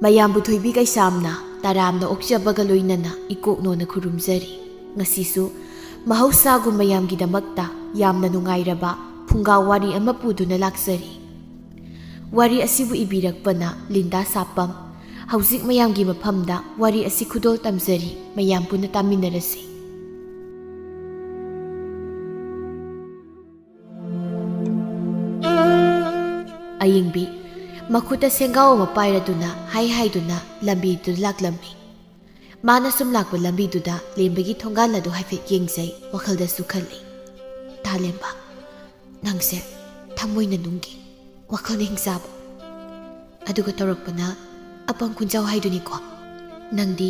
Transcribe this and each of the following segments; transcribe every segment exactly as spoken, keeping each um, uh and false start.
ꯃꯌꯥꯝꯕꯨ ꯊꯣꯏꯕꯤ ꯀꯩꯁꯥꯝꯅ ꯇꯔꯥꯝꯅ ꯑꯣꯛꯆꯕꯒ ꯂꯣꯏꯅꯅ ꯏꯀꯣꯛꯅꯣꯅ ꯈꯨꯔꯨꯝꯖꯔꯤ꯫ ꯉꯁꯤꯁꯨ ꯃꯍꯧꯁꯥꯒꯨꯝ ꯃꯌꯥꯝꯒꯤꯗꯃꯛꯇ ꯌꯥꯝꯅ ꯅꯨꯡꯉꯥꯏꯔꯕ ꯐꯨꯡꯒꯥ ꯋꯥꯔꯤ ꯑꯃ ꯄꯨꯗꯨꯅ ꯂꯥꯛꯆꯔꯤ꯫ ꯋꯥꯔꯤ ꯑꯁꯤꯕꯨ ꯏꯕꯤꯔꯛꯄꯅ ꯂꯤꯟꯗꯥ ꯁꯥꯄꯝ꯫ ꯍꯧꯖꯤꯛ ꯃꯌꯥꯝꯒꯤ ꯃꯐꯝꯗ ꯋꯥꯔꯤ ꯑꯁꯤ ꯈꯨꯗꯣꯜ ꯇꯝꯖꯔꯤ, ꯃꯌꯥꯝ ꯄꯨꯟꯅ ꯇꯥꯃꯤꯟꯅꯔꯁꯤ꯫ ꯑꯌꯤꯡꯕꯤ ꯃꯈꯨꯠꯇ ꯁꯦꯡꯒꯥꯎ ꯑꯃ ꯄꯥꯏꯔꯗꯨꯅ ꯍꯥꯏ ꯍꯥꯏꯗꯨꯅ ꯂꯝꯕꯤꯗꯨꯗ ꯂꯥꯛꯂꯝꯃꯤ꯫ ꯃꯥꯅ ꯁꯨꯝ ꯂꯥꯛꯄ ꯂꯝꯕꯤꯗꯨꯗ ꯂꯦꯝꯕꯒꯤ ꯊꯣꯡꯒꯥꯜ ꯑꯗꯨ ꯍꯥꯏꯐꯦꯠ ꯌꯦꯡꯖꯩ, ꯋꯥꯈꯜꯗꯁꯨ ꯈꯜꯂꯤ, "ꯊꯥꯂꯦꯝꯕ, ꯅꯪꯁꯦ ꯊꯃꯣꯏꯅ ꯅꯨꯡꯒꯤ, ꯋꯥꯈꯜꯅ ꯍꯤꯡꯆꯥꯕ, ꯑꯗꯨꯒ ꯇꯧꯔꯛꯄꯅ ꯑꯄꯪ ꯈꯨꯟꯖꯥꯎ ꯍꯥꯏꯗꯨꯅꯤꯀꯣ꯫ ꯅꯪꯗꯤ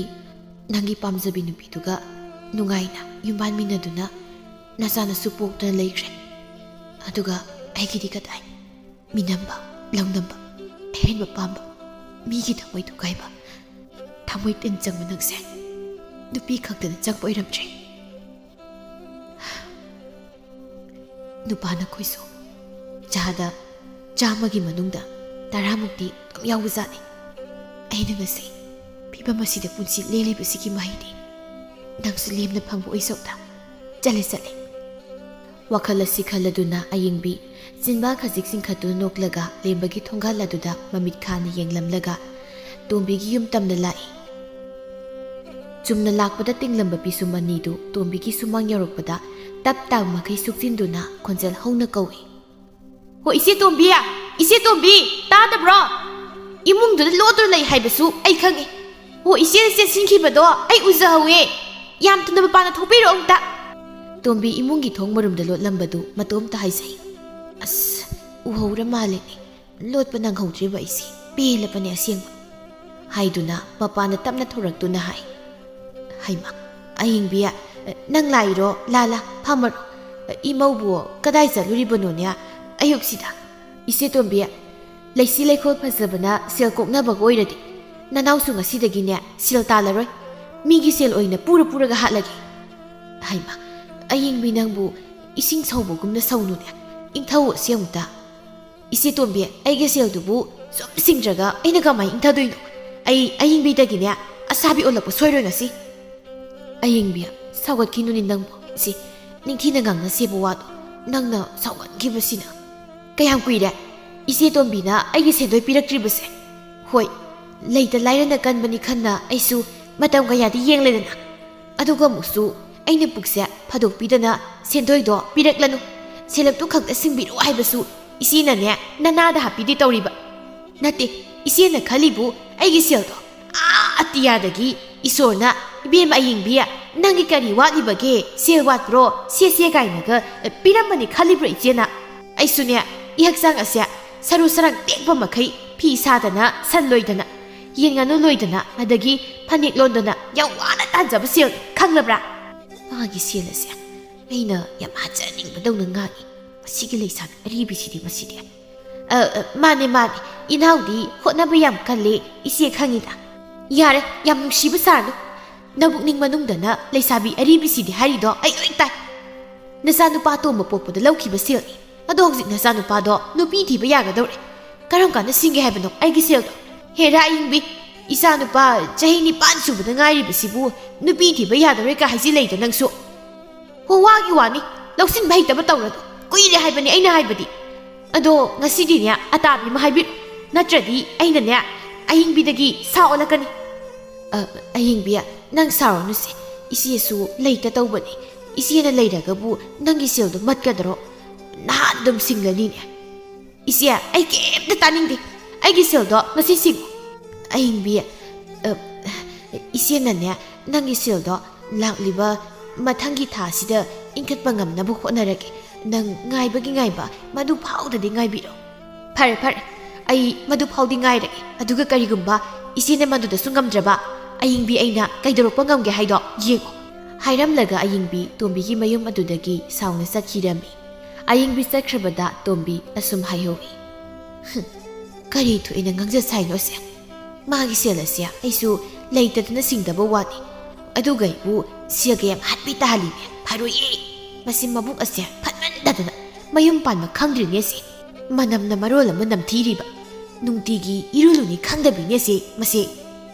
ꯅꯪꯒꯤ ꯄꯥꯝꯖꯕꯤ ꯅꯨꯄꯤꯗꯨꯒ ꯅꯨꯡꯉꯥꯏꯅ ꯌꯨꯝꯕꯥꯟꯃꯤꯟꯅꯗꯨꯅ ꯅꯆꯥꯅꯁꯨ ꯄꯣꯛꯇꯨꯅ ꯂꯩꯈ꯭ꯔꯦ꯫ ꯑꯗꯨꯒ ꯑꯩꯒꯤꯗꯤ ꯀꯗꯥꯏ? ꯃꯤꯅꯝꯕ, ꯂꯧꯅꯝꯕ, ꯑꯍꯦꯟꯕ ꯄꯥꯝꯕ, ꯃꯤꯒꯤ ꯊꯃꯣꯏ ꯊꯨꯒꯥꯏꯕ, ꯊꯃꯣꯏ ꯇꯤꯟ ꯆꯪꯕ ꯅꯪꯁꯦ ꯅꯨꯄꯤ ꯈꯛꯇꯅ ꯆꯪꯕ ꯑꯣꯏꯔꯝꯗ꯭ꯔꯦ꯫ ꯅꯨꯄꯥ ꯅꯈꯣꯏꯁꯨ ꯆꯥꯗ ꯆꯥꯝꯃꯒꯤ ꯃꯅꯨꯡꯗ ꯇꯔꯥꯃꯨꯛꯇꯤ ꯑꯗꯨꯝ ꯌꯥꯎꯕꯖꯥꯠꯅꯤ꯫ ꯑꯩꯅ ꯉꯁꯤ ꯐꯤꯕꯝ ꯑꯁꯤꯗ ꯄꯨꯟꯁꯤ ꯂꯦꯜꯂꯤꯕꯁꯤꯒꯤ ꯃꯍꯩꯗꯤ ꯅꯪꯁꯨ ꯂꯦꯝꯅ ꯐꯪꯕ ꯑꯣꯏꯖꯧꯗ꯫ ꯆꯠꯂꯦ, ꯆꯠꯂꯦ꯫" ꯋꯥꯈꯜ ꯑꯁꯤ ꯈꯜꯂꯗꯨꯅ ꯑꯌꯤꯡꯕꯤ ꯆꯤꯟꯕꯥ ꯈꯖꯤꯛ ꯆꯤꯡꯈꯠꯇꯨꯅ ꯅꯣꯛꯂꯒ ꯂꯦꯝꯕꯒꯤ ꯊꯣꯡꯒꯥꯜ ꯑꯗꯨꯗ ꯃꯃꯤꯠ ꯈꯥꯅ ꯌꯦꯡꯂꯝꯂꯒ ꯇꯣꯝꯕꯤꯒꯤ ꯌꯨꯝ ꯇꯝꯅ ꯂꯥꯛꯏ꯫ ꯆꯨꯝꯅ ꯂꯥꯛꯄꯗ ꯇꯤꯡꯂꯝꯕ ꯄꯤꯁꯨꯝ ꯑꯅꯤꯗꯨ ꯇꯣꯝꯕꯤꯒꯤ ꯁꯨꯃꯥꯡ ꯌꯧꯔꯛꯄꯗ ꯇꯞ ꯇꯥꯡ ꯃꯈꯩ ꯁꯨꯛꯆꯤꯟꯗꯨꯅ ꯈꯣꯟꯖꯦꯜ ꯍꯧꯅ ꯀꯧꯏ, "ꯍꯣ, ꯏꯆꯦ ꯇꯣꯝꯕꯤ! ꯏꯆꯦ ꯇꯣꯝꯕꯤ! ꯇꯥꯗꯕ꯭ꯔꯣ? ꯏꯃꯨꯡꯗꯨꯗ ꯂꯣꯠꯇꯨꯅ ꯂꯩ ꯍꯥꯏꯕꯁꯨ ꯑꯩ ꯈꯪꯉꯤ꯫ ꯍꯣ, ꯏꯆꯦꯅ ꯆꯦꯟꯁꯤꯟꯈꯤꯕꯗꯣ ꯑꯩ ꯎꯖꯍꯧꯋꯦ꯫ ꯌꯥꯝ ꯊꯨꯅ ꯃꯄꯥꯟꯗ ꯊꯣꯛꯄꯤꯔꯛꯑꯣ ꯑꯝꯇ꯫" ꯇꯣꯝꯕꯤ ꯏꯃꯨꯡꯒꯤ ꯊꯣꯡ ꯃꯔꯨꯝꯗ ꯂꯣꯠꯂꯝꯕꯗꯨ ꯃꯇꯣꯝꯇ ꯍꯥꯏꯖꯩ, "ꯑꯁ, ꯎꯍꯧꯔ ꯃꯥꯜꯂꯦꯅꯦ꯫ ꯂꯣꯠꯄ ꯅꯪꯍꯧꯗ꯭ꯔꯤꯕ ꯑꯩꯁꯦ ꯄꯦꯜꯂꯕꯅꯦ ꯑꯁꯦꯡꯕ꯫" ꯍꯥꯏꯗꯨꯅ ꯃꯄꯥꯟꯗ ꯇꯞꯅ ꯊꯣꯔꯛꯇꯨꯅ ꯍꯥꯏ, "ꯍꯩꯃꯥ, ꯑꯍꯤꯡꯕꯤ, ꯅꯪ ꯂꯥꯛꯏꯔꯣ? ꯂꯥ ꯂꯥ, ꯐꯝꯃꯔꯣ꯫ ꯏꯃꯧꯕꯨ ꯀꯗꯥꯏ ꯆꯠꯂꯨꯔꯤꯕꯅꯣꯅꯦ ꯑꯌꯨꯛꯁꯤꯗ?" "ꯏꯆꯦ ꯇꯣꯝꯕꯤ, ꯂꯩꯁꯤ ꯂꯩꯈꯣꯜ ꯐꯖꯕꯅ ꯁꯦꯜ ꯀꯣꯛꯅꯕꯒ ꯑꯣꯏꯔꯗꯤ ꯅꯅꯥꯎꯁꯨ ꯉꯁꯤꯗꯒꯤꯅꯦ ꯁꯦꯜ ꯇꯥꯜꯂꯔꯣꯏ꯫ ꯃꯤꯒꯤ ꯁꯦꯜ ꯑꯣꯏꯅ ꯄꯨꯔ ꯄꯨꯔꯒ ꯍꯥꯠꯂꯒꯦ꯫" "ꯍꯩꯃꯥ, ꯑꯌꯤꯡꯕꯤ ꯅꯪꯕꯨ ꯏꯁꯤꯡ ꯁꯧꯕꯒꯨꯝꯅ ꯁꯧꯅꯨꯅꯦ꯫ ꯏꯪꯊꯧ ꯑꯁꯤ ꯑꯃꯨꯛꯇ꯫" "ꯏꯆꯦ ꯇꯣꯝꯕꯤ, ꯑꯩꯒꯤ ꯁꯦꯜꯗꯨꯕꯨ ꯁꯨꯝ ꯁꯤꯡꯗ꯭ꯔꯒ ꯑꯩꯅ ꯀꯃꯥꯏꯅ ꯏꯪꯊꯗꯣꯏꯅꯣ? ꯑꯩ ꯑꯌꯤꯡꯕꯤꯗꯒꯤꯅꯦ ꯑꯁꯥꯕꯤ ꯑꯣꯜꯂꯛꯄ ꯁꯣꯏꯔꯣꯏ ꯉꯁꯤ꯫ ꯑꯌꯤꯡꯕꯤ, ꯁꯥꯎꯒꯠꯈꯤꯅꯨꯅꯦ ꯅꯪꯕꯨ꯫ ꯁꯤ ꯅꯤꯡꯊꯤꯅ ꯉꯥꯡꯅꯁꯦꯕ ꯋꯥꯗꯣ꯫ ꯅꯪꯅ ꯁꯥꯎꯒꯟꯈꯤꯕꯁꯤꯅ ꯀꯌꯥꯝ ꯀꯨꯏꯔꯦ ꯏꯆꯦ ꯇꯣꯝꯕꯤꯅ ꯑꯩꯒꯤ ꯁꯦꯟꯗꯣꯏ ꯄꯤꯔꯛꯇ꯭ꯔꯤꯕꯁꯦ? ꯍꯣꯏ, ꯂꯩꯇ ꯂꯥꯏꯔꯅ ꯀꯟꯕꯅꯤ ꯈꯟꯅ ꯑꯩꯁꯨ ꯃꯇꯝ ꯀꯌꯥꯗꯤ ꯌꯦꯡꯂꯦꯗꯅ꯫ ꯑꯗꯨꯒ ꯑꯃꯨꯛꯁꯨ ꯑꯩꯅ ꯄꯨꯛꯁꯦ ꯐꯥꯗꯣꯛꯄꯤꯗꯅ ꯁꯦꯟꯗꯣꯏꯗꯣ ꯄꯤꯔꯛꯂꯅꯨ, ꯁꯦꯜꯂꯞꯇꯨ ꯈꯛꯇ ꯁꯤꯡꯕꯤꯔꯣ ꯍꯥꯏꯕꯁꯨ ꯏꯆꯦꯅꯅꯦ ꯅꯅꯥꯗ ꯍꯥꯞꯄꯤꯗꯦ ꯇꯧꯔꯤꯕ꯫ ꯅꯠꯇꯦ, ꯏꯆꯦꯅ ꯈꯜꯂꯤꯕꯨ ꯑꯩꯒꯤ ꯁꯦꯜꯗꯣ ꯑꯥ ꯑꯇꯤꯌꯥꯗꯒꯤ ꯏꯁꯣꯔꯅ "ꯏꯕꯦꯝꯃ ꯑꯌꯤꯡꯕꯤ, ꯅꯪꯒꯤ ꯀꯔꯤ ꯋꯥꯠꯂꯤꯕꯒꯦ? ꯁꯦꯜ ꯋꯥꯠꯄ꯭ꯔꯣ? ꯁꯦ ꯁꯦ" ꯀꯥꯏꯅꯒ, ꯑ, ꯄꯤꯔꯝꯕꯅꯤ ꯈꯜꯂꯤꯕ꯭ꯔꯣ ꯏꯆꯦꯅ? ꯑꯩꯁꯨꯅꯦ, ꯏꯍꯛꯆꯥꯡ ꯑꯁꯦ ꯁꯔꯨ ꯁꯔꯥꯡ ꯇꯦꯛꯄ ꯃꯈꯩ ꯐꯤ ꯁꯥꯗꯅ, ꯁꯟ ꯂꯣꯏꯗꯅ, ꯌꯦꯟ ꯉꯥꯅꯨ ꯂꯣꯏꯗꯅ, ꯑꯗꯒꯤ ꯐꯅꯦꯛ ꯂꯣꯟꯗꯅ ꯌꯥꯝ ꯋꯥꯅ ꯇꯥꯟꯖꯕ ꯁꯦꯜ ꯈꯪꯂꯕ꯭ꯔꯥ? ꯃꯥꯒꯤ ꯁꯦꯜ ꯑꯁꯦ ꯑꯩꯅ ꯌꯥꯝ ꯍꯥꯠꯆꯅꯤꯡꯕꯗꯧꯅ ꯉꯥꯡꯉꯤ꯫ ꯃꯁꯤꯒꯤ ꯂꯩꯁꯥꯕꯤ ꯑꯔꯤꯕꯤꯁꯤꯗꯤ, ꯃꯁꯤꯗꯤ꯫ "ꯑ, ꯑ, ꯃꯥꯅꯦ, ꯃꯥꯅꯦ꯫ ꯏꯅꯥꯎꯗꯤ ꯍꯣꯠꯅꯕ ꯌꯥꯝ ꯀꯜꯂꯦ, ꯏꯆꯦ ꯈꯪꯉꯤꯗ꯫" "ꯌꯥꯔꯦ, ꯌꯥꯝ ꯅꯨꯡꯁꯤꯕ ꯁꯥꯔꯅꯨ꯫ ꯅꯕꯨꯛꯅꯤꯡ ꯃꯅꯨꯡꯗꯅ ꯂꯩꯁꯥꯕꯤ ꯑꯔꯤꯕꯤꯁꯤꯗꯤ ꯍꯥꯏꯔꯤꯗꯣ ꯑꯩ ꯂꯣꯏ ꯇꯥꯏ꯫ ꯅꯆꯥꯅꯨꯄꯥ ꯑꯇꯣꯝꯕ ꯄꯣꯛꯄꯗ ꯂꯧꯈꯤꯕ ꯁꯦꯜꯅꯤ꯫ ꯑꯗꯣ ꯍꯧꯖꯤꯛ ꯅꯆꯥꯅꯨꯄꯥꯗꯣ ꯅꯨꯄꯤ ꯊꯤꯕ ꯌꯥꯒꯗꯧꯔꯦ꯫ ꯀꯔꯝ ꯀꯥꯟꯗ ꯁꯤꯡꯒꯦ ꯍꯥꯏꯕꯅꯣ ꯑꯩꯒꯤ ꯁꯦꯜꯗꯣ?" "ꯍꯦꯔꯥ ꯑꯌꯤꯡꯕꯤ, ꯏꯆꯥꯅꯨꯄꯥ ꯆꯍꯤ ꯅꯤꯄꯥꯟ ꯁꯨꯕꯗ ꯉꯥꯏꯔꯤꯕꯁꯤꯕꯨ ꯅꯨꯄꯤ ꯊꯤꯕ ꯌꯥꯗꯧꯔꯦ ꯀꯥ ꯍꯥꯏꯖꯤ ꯂꯩꯗ ꯅꯪꯁꯨ?" "ꯍꯣ, ꯋꯥꯒꯤ ꯋꯥꯅꯤ, ꯂꯧꯁꯤꯟꯕ ꯍꯩꯇꯕ ꯇꯧꯔꯅꯨ꯫ ꯀꯨꯏꯔꯦ ꯍꯥꯏꯕꯅꯤ ꯑꯩꯅ ꯍꯥꯏꯕꯗꯤ꯫ ꯑꯗꯣ ꯉꯁꯤꯗꯤꯅꯦ ꯑꯇꯥꯕꯤ ꯑꯃ ꯍꯥꯏꯕꯤꯔꯣ, ꯅꯠꯇ꯭ꯔꯗꯤ ꯑꯩꯅꯅꯦ ꯑꯌꯤꯡꯕꯤꯗꯒꯤ ꯁꯥ ꯑꯣꯜꯂꯛꯀꯅꯤ꯫" "ꯑ, ꯑꯌꯤꯡꯕꯤ, ꯅꯪ ꯁꯥꯎꯔꯅꯨꯁꯦ꯫ ꯏꯆꯦꯁꯨ ꯂꯩꯇ ꯇꯧꯕꯅꯤ꯫ ꯏꯆꯦꯅ ꯂꯩꯔꯒꯕꯨ ꯅꯪꯒꯤ ꯁꯦꯜꯗꯣ ꯃꯠꯀꯗ꯭ꯔꯣ? ꯅꯍꯥꯟ ꯑꯗꯨꯝ ꯁꯤꯡꯂꯅꯤꯅꯦ꯫" "ꯏꯆꯦ, ꯑꯩ ꯀꯩꯝꯇ ꯇꯥꯅꯤꯡꯗꯦ꯫ ꯑꯩꯒꯤ ꯁꯦꯜꯗꯣ ꯉꯁꯤ ꯁꯤꯡꯉꯨ꯫" "ꯑꯍꯤꯡꯕꯤ, ꯑ, ꯏꯆꯦꯅꯅꯦ ꯅꯪꯒꯤ ꯁꯦꯜꯗꯣ ꯂꯥꯛꯂꯤꯕ ꯃꯊꯪꯒꯤ ꯊꯥ ꯑꯁꯤꯗ ꯏꯟꯈꯠꯄ ꯉꯝꯅꯕ ꯍꯣꯠꯅꯔꯒꯦ꯫ ꯅꯪ ꯉꯥꯏꯕꯒꯤ ꯉꯥꯏꯕ, ꯃꯗꯨ ꯐꯥꯎꯗꯗꯤ ꯉꯥꯏꯕꯤꯔꯣ꯫" "ꯐꯔꯦ, ꯐꯔꯦ꯫ ꯑꯩ ꯃꯗꯨ ꯐꯥꯎꯗꯤ ꯉꯥꯏꯔꯒꯦ꯫ ꯑꯗꯨꯒ ꯀꯔꯤꯒꯨꯝꯕ ꯏꯆꯦꯅ ꯃꯗꯨꯗꯁꯨ ꯉꯝꯗ꯭ꯔꯕ, ꯑꯌꯤꯡꯕꯤ ꯑꯩꯅ ꯀꯩꯗꯧꯔꯛꯄ ꯉꯝꯒꯦ ꯍꯥꯏꯗꯣ ꯌꯦꯡꯉꯣ꯫" ꯍꯥꯏꯔꯝꯂꯒ ꯑꯌꯤꯡꯕꯤ ꯇꯣꯝꯕꯤꯒꯤ ꯃꯌꯨꯝ ꯑꯗꯨꯗꯒꯤ ꯁꯥꯎꯅ ꯆꯠꯈꯤꯔꯝꯃꯤ꯫ ꯑꯌꯤꯡꯕꯤ ꯆꯠꯈ꯭ꯔꯕꯗ ꯇꯣꯝꯕꯤ ꯑꯁꯨꯝ ꯍꯥꯏꯍꯧꯏ, "ꯍꯨꯝ, ꯀꯔꯤ ꯊꯣꯛꯏꯅ ꯉꯥꯡꯖ ꯁꯥꯏꯅꯣ ꯑꯁꯦ? ꯃꯥꯒꯤ ꯁꯦꯜ ꯑꯁꯦ ꯑꯩꯁꯨ ꯂꯩꯇꯗꯅ ꯁꯤꯡꯗꯕ ꯋꯥꯅꯤ꯫ ꯑꯗꯨꯒ ꯑꯩꯕꯨ ꯁꯦꯜꯒ ꯌꯥꯝ ꯍꯥꯠꯄꯤ ꯇꯥꯍꯜꯂꯤꯅꯦ꯫ ꯐꯔꯣꯏꯌꯦ꯫ ꯃꯁꯤ ꯃꯕꯨꯛ ꯑꯁꯦ ꯐꯠꯃꯟꯗꯗꯅ ꯃꯌꯨꯝ ꯄꯥꯟꯕ ꯈꯪꯗ꯭ꯔꯤꯅꯦ ꯑꯁꯤ꯫ ꯃꯅꯝꯅ ꯃꯔꯣꯜ ꯑꯃ ꯅꯝꯊꯤꯔꯤꯕ꯫ ꯅꯨꯡꯇꯤꯒꯤ ꯏꯔꯨ ꯂꯨꯅꯤ ꯈꯪꯗꯕꯤꯅꯦ ꯁꯤ ꯃꯁꯤ꯫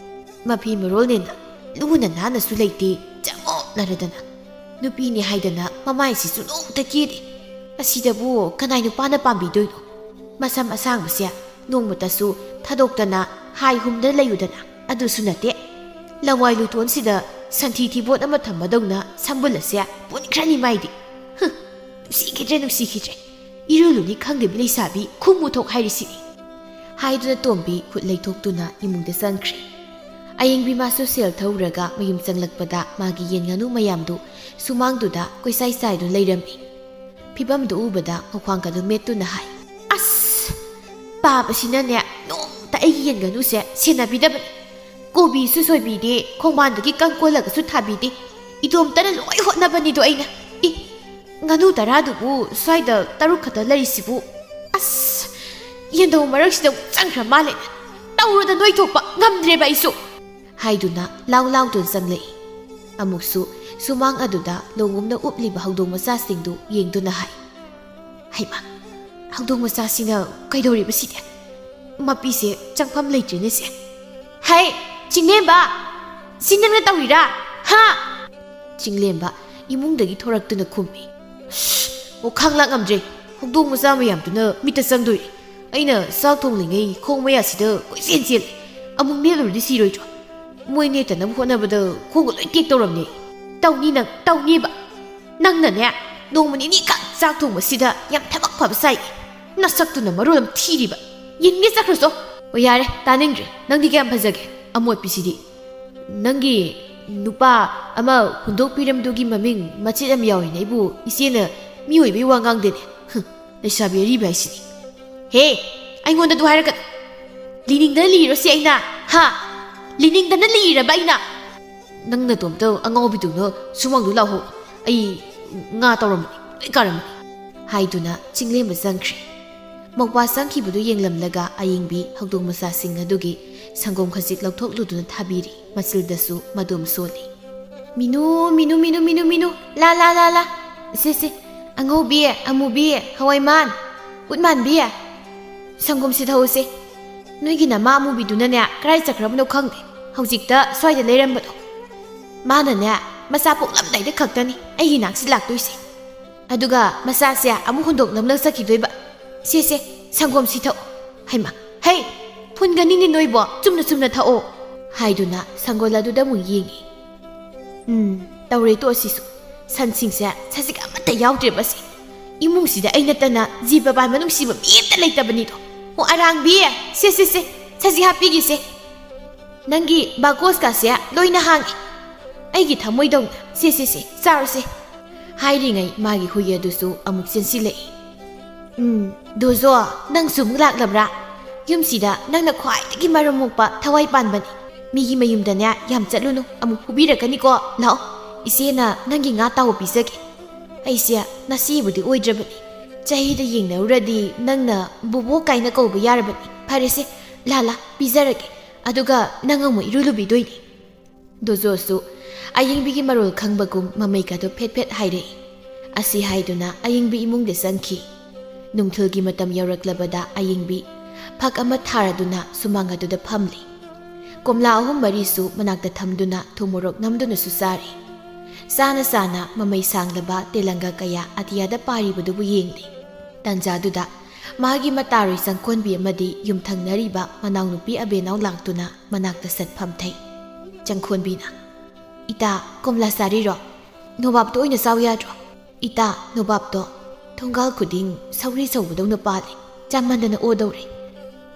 ꯃꯐꯤ ꯃꯔꯣꯜꯅꯦꯅ ꯂꯨꯅ ꯅꯥꯟꯅꯁꯨ ꯂꯩꯇꯦ, ꯆꯃꯣꯠꯅꯔꯗꯅ꯫ ꯅꯨꯄꯤꯅꯦ ꯍꯥꯏꯗꯅ ꯃꯃꯥꯏꯁꯤꯁꯨ ꯅꯣꯡꯇ ꯀꯦꯗꯦ꯫ ꯑꯁꯤꯗꯕꯨ ꯀꯅꯥꯏ ꯅꯨꯄꯥꯅ ꯄꯥꯝꯕꯤꯗꯣꯏꯅꯣ? ꯃꯁꯝ ꯑꯁꯥꯡꯕꯁꯦ ꯅꯣꯡꯃꯇꯁꯨ ꯊꯥꯗꯣꯛꯇꯅ ꯍꯥꯏ ꯍꯨꯝꯗꯅ ꯂꯩꯌꯨꯗꯅ꯫ ꯑꯗꯨꯁꯨ ꯅꯠꯇꯦ, ꯂꯋꯥꯏ ꯂꯨꯇꯣꯟꯁꯤꯗ ꯁꯟꯊꯤ ꯊꯤꯕꯣꯠ ꯑꯃ ꯊꯝꯕꯗꯧꯅ ꯁꯝꯕꯨꯜ ꯑꯁꯦ ꯄꯨꯟꯈ꯭ꯔꯅꯤ ꯃꯥꯏꯗꯤ꯫ ꯍꯨꯝ, ꯅꯨꯡꯁꯤꯈꯤꯗ꯭ꯔꯦ, ꯅꯨꯡꯁꯤꯈꯤꯗ꯭ꯔꯦ꯫ ꯏꯔꯨ ꯂꯨꯅꯤ ꯈꯪꯗꯕꯤ ꯂꯩꯁꯥꯕꯤ ꯈꯨꯃꯨꯊꯣꯛ ꯍꯥꯏꯔꯤꯁꯤꯅꯤ꯫ ꯍꯥꯏꯗꯨꯅ ꯇꯣꯝꯕꯤ ꯈꯨꯠ ꯂꯩꯊꯣꯛꯇꯨꯅ ꯏꯃꯨꯡꯗ ꯆꯪꯈ꯭ꯔꯦ꯫ ꯑꯌꯦꯡꯕꯤ ꯃꯥꯁꯨ ꯁꯦꯜ ꯊꯧꯔꯒ ꯃꯌꯨꯝ ꯆꯪꯂꯛꯄꯗ ꯃꯥꯒꯤ ꯌꯦꯟ ꯉꯥꯅꯨ ꯃꯌꯥꯝꯗꯨ ꯁꯨꯃꯥꯡꯗꯨꯗ ꯀꯣꯏꯆꯥꯏ ꯆꯥꯏꯗꯨꯅ ꯂꯩꯔꯝꯃꯤ꯫ ꯐꯤꯕꯝꯗꯨ ꯎꯕꯗ ꯃꯈ꯭ꯋꯥꯡꯒꯗꯨ ꯃꯦꯠꯇꯨꯅ ꯍꯥꯏ, "ꯑꯁ! ꯄꯥꯕꯁꯤꯅꯅꯦ ꯅꯣꯡꯃꯇ ꯑꯩꯒꯤ ꯌꯦꯟ ꯉꯥꯅꯨꯁꯦ ꯁꯦꯟꯅꯕꯤꯗꯕꯅꯤ꯫ ꯀꯣꯕꯤꯁꯨ ꯁꯣꯏꯕꯤꯗꯦ, ꯈꯣꯡꯕꯥꯟꯗꯒꯤ ꯀꯪ ꯀꯣꯜꯂꯒꯁꯨ ꯊꯥꯕꯤꯗꯦ꯫ ꯏꯇꯣꯝꯇꯅ ꯂꯣꯏ ꯍꯣꯠꯅꯕꯅꯤꯗꯣ ꯑꯩꯅ꯫ ꯏ, ꯉꯥꯅꯨ ꯇꯔꯥꯗꯨꯕꯨ ꯁ꯭ꯋꯥꯏꯗ ꯇꯔꯨꯛ ꯈꯛꯇ ꯂꯩꯔꯤꯁꯤꯕꯨ꯫ ꯑꯁ! ꯌꯦꯟꯗꯧ ꯃꯔꯛꯁꯤꯗ ꯑꯃꯨꯛ ꯆꯪꯈ꯭ꯔ ꯃꯥꯜꯂꯦ꯫ ꯇꯧꯔꯨꯗ ꯅꯣꯏꯊꯣꯛꯄ ꯉꯝꯗ꯭ꯔꯦꯕ ꯑꯩꯁꯨ!" ꯍꯥꯏꯗꯨꯅ ꯂꯥꯎ ꯂꯥꯎꯗꯨꯅ ꯆꯪꯂꯛꯏ꯫ ꯑꯃꯨꯛꯁꯨ ꯁꯨꯃꯥꯡ ꯑꯗꯨꯗ ꯂꯣꯡꯒꯨꯝꯅ ꯎꯞꯂꯤꯕ ꯍꯧꯗꯣꯡ ꯃꯆꯥꯁꯤꯡꯗꯨ ꯌꯦꯡꯗꯨꯅ ꯍꯥꯏ, "ꯍꯩꯃꯥ, ꯍꯧꯗꯣꯡ ꯃꯆꯥꯁꯤꯅ ꯀꯩꯗꯧꯔꯤꯕ ꯁꯤꯗꯤ? ꯃꯄꯤꯁꯦ ꯆꯪꯐꯝ ꯂꯩꯇ꯭ꯔꯦꯅꯦ ꯁꯦ꯫ ꯍꯩ, ꯆꯤꯡꯂꯦꯝꯕ! ꯁꯤ ꯅꯪꯅ ꯇꯧꯔꯤꯔꯥ? ꯍꯥ?" ꯆꯤꯡꯂꯦꯝꯕ ꯏꯃꯨꯡꯗꯒꯤ ꯊꯣꯔꯛꯇꯨꯅ ꯈꯨꯝꯃꯤ꯫ "ꯑꯣ, ꯈꯥꯡ ꯂꯥꯛ ꯉꯝꯗ꯭ꯔꯦ꯫ ꯍꯧꯗꯣꯡ ꯃꯆꯥ ꯃꯌꯥꯝꯗꯨꯅ ꯃꯤꯠꯇ ꯆꯪꯗꯣꯏꯔꯦ꯫ ꯑꯩꯅ ꯆꯥꯛ ꯊꯣꯡꯂꯤꯉꯩ ꯈꯣꯡ ꯃꯌꯥꯁꯤꯗ ꯀꯣꯏꯆꯦꯟ ꯆꯦꯜꯂꯦ꯫ ꯑꯃꯨꯛ ꯅꯦꯠꯂꯨꯔꯗꯤ ꯁꯤꯔꯣꯏꯗ꯭ꯔꯣ? ꯃꯣꯏ ꯅꯦꯠꯇꯅꯕ ꯍꯣꯠꯅꯕꯗ ꯈꯣꯡꯒ ꯂꯣꯏ ꯇꯦꯛ ꯇꯧꯔꯝꯅꯦ꯫ ꯇꯧꯅꯤ ꯅꯪ, ꯇꯧꯅꯤꯕ꯫ ꯅꯪꯅꯅꯦ, ꯅꯣꯡꯃ ꯅꯤꯅꯤꯈꯛ ꯆꯥꯛ ꯊꯣꯡꯕꯁꯤꯗ ꯌꯥꯝ ꯊꯕꯛ ꯐꯕ ꯁꯥꯏ꯫ ꯅꯁꯛꯇꯨꯅ ꯃꯔꯣꯜ ꯑꯃ ꯊꯤꯔꯤꯕ꯫ ꯌꯦꯡꯒꯦ ꯆꯠꯈ꯭ꯔꯁꯣ꯫ ꯑꯣ, ꯌꯥꯔꯦ, ꯇꯥꯅꯤꯡꯗ꯭ꯔꯦ꯫ ꯅꯪꯗꯤ ꯀꯌꯥꯝ ꯐꯖꯒꯦ? ꯑꯃꯣꯠꯄꯤꯁꯤꯗꯤ꯫ ꯅꯪꯒꯤ ꯅꯨꯄꯥ ꯑꯃ ꯍꯨꯟꯗꯣꯛꯄꯤꯔꯝꯗꯨꯒꯤ ꯃꯃꯤꯡ ꯃꯆꯦꯠ ꯑꯃ ꯌꯥꯎꯏꯅꯦ꯫ ꯑꯩꯕꯨ ꯏꯆꯦꯅ ꯃꯤ ꯑꯣꯏꯕꯩ ꯋꯥ ꯉꯥꯡꯗꯦꯅꯦ꯫ ꯍꯨꯝ, ꯂꯩꯁꯥꯕꯤ ꯑꯔꯤꯕ ꯍꯥꯏꯁꯤꯗꯤ꯫ ꯍꯦ, ꯑꯩꯉꯣꯟꯗ ꯑꯗꯨ ꯍꯥꯏꯔꯛꯀꯅꯨ꯫ ꯂꯤꯅꯤꯡꯗꯅ ꯂꯤꯔꯣ ꯁꯤ ꯑꯩꯅ? ꯍꯥ? ꯂꯤꯅꯤꯡꯗꯅ ꯂꯤꯔꯕ ꯑꯩꯅ? ꯅꯪ ꯅꯇꯣꯝꯇ ꯑꯉꯥꯎꯕꯤꯗꯧꯅ ꯁꯨꯃꯥꯡꯗꯨ ꯂꯥꯛꯍꯧ꯫ ꯑꯩ ꯉꯥ ꯇꯧꯔꯝꯕꯅꯤ, ꯂꯣꯏ ꯀꯥꯔꯝꯕꯅꯤ꯫ ꯍꯥꯏꯗꯨꯅ ꯆꯤꯡꯂꯦꯝꯕ ꯆꯪꯈ꯭ꯔꯦ꯫ ꯃꯧꯄ꯭ꯋꯥ ꯆꯪꯈꯤꯕꯗꯨ ꯌꯦꯡꯂꯝꯂꯒ ꯑꯌꯦꯡꯕꯤ ꯍꯧꯗꯣꯡ ꯃꯆꯥꯁꯤꯡ ꯑꯗꯨꯒꯤ ꯁꯪꯒꯣꯝ ꯈꯖꯤꯛ ꯂꯧꯊꯣꯛꯂꯨꯗꯨꯅ ꯊꯥꯕꯤꯔꯤ꯫ ꯃꯆꯤꯜꯗꯁꯨ ꯃꯗꯣꯝ ꯁꯣꯜꯂꯤ꯫ "ꯃꯤꯅꯨ, ꯃꯤꯅꯨ, ꯃꯤꯅꯨ, ꯃꯤꯅꯨ, ꯃꯤꯅꯨ, ꯂꯥ, ꯂꯥ, ꯂꯥ, ꯂꯥ꯫ ꯁꯦ, ꯁꯦ, ꯑꯉꯧꯕꯤ, ꯑꯃꯨꯕꯤ, ꯍꯋꯥꯏꯃꯥꯟ, ꯎꯠꯃꯥꯟꯕꯤ, ꯁꯪꯒꯣꯝꯁꯤ ꯊꯛꯎꯁꯦ꯫ "ꯅꯣꯏꯒꯤ ꯅꯃꯥ ꯑꯃꯨꯕꯤꯗꯨꯅꯅꯦ ꯀꯔꯥꯏ ꯆꯠꯈ꯭ꯔꯕꯅꯣ ꯈꯪꯗꯦ, ꯍꯧꯖꯤꯛꯇ ꯁ꯭ꯋꯥꯏꯗ ꯂꯩꯔꯝꯕꯗꯣ꯫ ꯃꯥꯅꯅꯦ ꯃꯆꯥ ꯄꯣꯛꯂꯝꯗꯥꯏꯗ ꯈꯛꯇꯅꯤ ꯑꯩꯒꯤ ꯅꯥꯛꯁꯤ ꯂꯥꯛꯇꯣꯏꯁꯦ꯫ ꯑꯗꯨꯒ ꯃꯆꯥꯁꯦ ꯑꯃꯨꯛ ꯍꯨꯟꯗꯣꯛꯂꯝꯂꯒ ꯆꯠꯈꯤꯗꯣꯏꯕ꯫ ꯁꯦ ꯁꯦ, ꯁꯪꯒꯣꯝꯁꯤ ꯊꯛꯑꯣ꯫ ꯍꯩꯃ, ꯍꯩ, ꯐꯨꯟꯒꯅꯤꯅꯦ ꯅꯣꯏꯕꯣ, ꯆꯨꯝꯅ ꯆꯨꯝꯅ ꯊꯛꯑꯣ" ꯍꯥꯏꯗꯨꯅ ꯁꯪꯒꯣꯜ ꯑꯗꯨꯗ ꯑꯃꯨꯛ ꯌꯦꯡꯉꯤ꯫ ꯎꯝ, ꯇꯧꯔꯦ ꯇꯣ ꯑꯁꯤꯁꯨ꯫ ꯁꯟꯁꯤꯡꯁꯦ ꯁꯖꯤꯛ ꯑꯃꯠꯇ ꯌꯥꯎꯗ꯭ꯔꯦꯕ ꯑꯁꯤ꯫ ꯏꯃꯨꯡꯁꯤꯗ ꯑꯩ ꯅꯠꯇꯅ ꯖꯤꯕ ꯄꯥꯟꯕ ꯅꯨꯡꯁꯤꯕ ꯃꯤ ꯑꯃꯠꯇ ꯂꯩꯇꯕꯅꯤꯗꯣ꯫ ꯑꯣ, ꯑꯔꯥꯡꯕꯤ! ꯁꯦ, ꯁꯦ, ꯁꯦ, ꯁꯖꯤꯛ ꯍꯥꯞꯄꯤꯒꯦꯁꯦ꯫ ꯅꯪꯒꯤ ꯕꯥꯀꯣꯁꯀꯥꯁꯦ ꯂꯣꯏꯅ ꯍꯥꯡꯉꯦ꯫ ꯑꯩꯒꯤ ꯊꯃꯣꯏꯗꯧꯅ꯫ ꯁꯦ, ꯁꯦ, ꯁꯦ, ꯆꯥꯔꯣꯁꯦ꯫ ꯍꯥꯏꯔꯤꯉꯩ ꯃꯥꯒꯤ ꯍꯨꯏ ꯑꯗꯨꯁꯨ ꯑꯃꯨꯛ ꯆꯦꯟꯁꯤꯜꯂꯛꯏ꯫ ꯎꯝ, ꯗꯣꯖꯣ, ꯅꯪꯁꯨ ꯑꯃꯨꯛ ꯂꯥꯛꯂꯕ꯭ꯔꯥ? ꯌꯨꯝꯁꯤꯗ ꯅꯪꯅ ꯈ꯭ꯋꯥꯏꯗꯒꯤ ꯃꯔꯝ ꯃꯣꯛꯄ, ꯊꯋꯥꯏ ꯄꯥꯟꯕꯅꯤ꯫ ꯃꯤꯒꯤ ꯃꯌꯨꯝꯗꯅꯦ ꯌꯥꯝ ꯆꯠꯂꯨꯅꯨ, ꯑꯃꯨꯛ ꯐꯨꯕꯤꯔꯛꯀꯅꯤꯀꯣ꯫ ꯂꯥꯛꯑꯣ, ꯏꯆꯦꯅ ꯅꯪꯒꯤ ꯉꯥ ꯇꯥꯎꯕ ꯄꯤꯖꯒꯦ꯫ ꯑꯩꯁꯦ ꯅꯆꯦꯕꯨꯗꯤ ꯑꯣꯏꯗ꯭ꯔꯕꯅꯤ꯫ ꯆꯍꯤꯗ ꯌꯦꯡꯅꯔꯨꯔꯗꯤ ꯅꯪꯅ ꯕꯣꯕꯣꯛ ꯀꯥꯏꯅ ꯀꯧꯕ ꯌꯥꯔꯕꯅꯤ꯫ ꯐꯔꯦꯁꯦ, ꯂꯥ ꯂꯥ, ꯄꯤꯖꯔꯒꯦ꯫ ꯑꯗꯨꯒ ꯅꯪ ꯑꯃꯨꯛ ꯏꯔꯨ ꯂꯨꯕꯤꯗꯣꯏꯅꯤ꯫ ꯗꯣꯖꯣꯁꯨ ꯑꯌꯤꯡꯕꯤꯒꯤ ꯃꯔꯣꯜ ꯈꯪꯕꯒꯨꯝ ꯃꯃꯩꯒꯗꯣ ꯐꯦꯠ ꯐꯦꯠ ꯍꯥꯏꯔꯛꯏ꯫ ꯑꯁꯤ ꯍꯥꯏꯗꯨꯅ ꯑꯌꯤꯡꯕꯤ ꯏꯃꯨꯡꯗ ꯆꯪꯈꯤ꯫ ꯅꯨꯡꯊꯤꯜꯒꯤ ꯃꯇꯝ ꯌꯧꯔꯛꯂꯕꯗ ꯑꯌꯤꯡꯕꯤ ꯐꯛ ꯑꯃ ꯊꯥꯔꯗꯨꯅ ꯁꯨꯃꯥꯡ ꯑꯗꯨꯗ ꯐꯝꯂꯤ꯫ ꯀꯣꯝꯂꯥ ꯑꯍꯨꯝ ꯃꯔꯤꯁꯨ ꯃꯅꯥꯛꯇ ꯊꯝꯗꯨꯅ ꯊꯨꯝ ꯃꯣꯔꯣꯛ ꯅꯝꯗꯨꯅꯁꯨ ꯆꯥꯔꯤ꯫ ꯆꯥꯅ ꯆꯥꯅ ꯃꯃꯩ ꯁꯥꯡꯂꯕ ꯇꯦꯂꯪꯒ ꯀꯌꯥ ꯑꯇꯤꯌꯥꯗ ꯄꯥꯏꯔꯤꯕꯗꯨꯕꯨ ꯌꯦꯡꯂꯤ꯫ ꯇꯥꯟꯖꯥꯗꯨꯗ ꯃꯥꯒꯤ ꯃꯇꯥꯔꯣꯏ ꯆꯪꯈꯣꯟꯕꯤ ꯑꯃꯗꯤ ꯌꯨꯝꯊꯪꯅꯔꯤꯕ ꯃꯅꯥꯎꯅꯨꯄꯤ ꯑꯕꯦꯅꯥꯎ ꯂꯥꯛꯇꯨꯅ ꯃꯅꯥꯛꯇ ꯁꯠ ꯐꯝꯊꯩ꯫ ꯆꯪꯈꯣꯟꯕꯤꯅ, "ꯏꯇꯥ, ꯀꯣꯝꯂꯥ ꯆꯥꯔꯤꯔꯣ? ꯅꯣꯕꯥꯞꯇꯣ ꯑꯣꯏꯅ ꯆꯥꯎ ꯌꯥꯗ꯭ꯔꯣ?" "ꯏꯇꯥ, ꯅꯣꯕꯥꯞꯇꯣ ꯊꯣꯡꯒꯥꯜ ꯈꯨꯗꯤꯡ ꯁꯧꯔꯤ ꯁꯧꯕꯗꯧꯅ ꯄꯥꯜꯂꯤ, ꯆꯥꯃꯟꯗꯅ ꯑꯣꯗꯧꯔꯦ꯫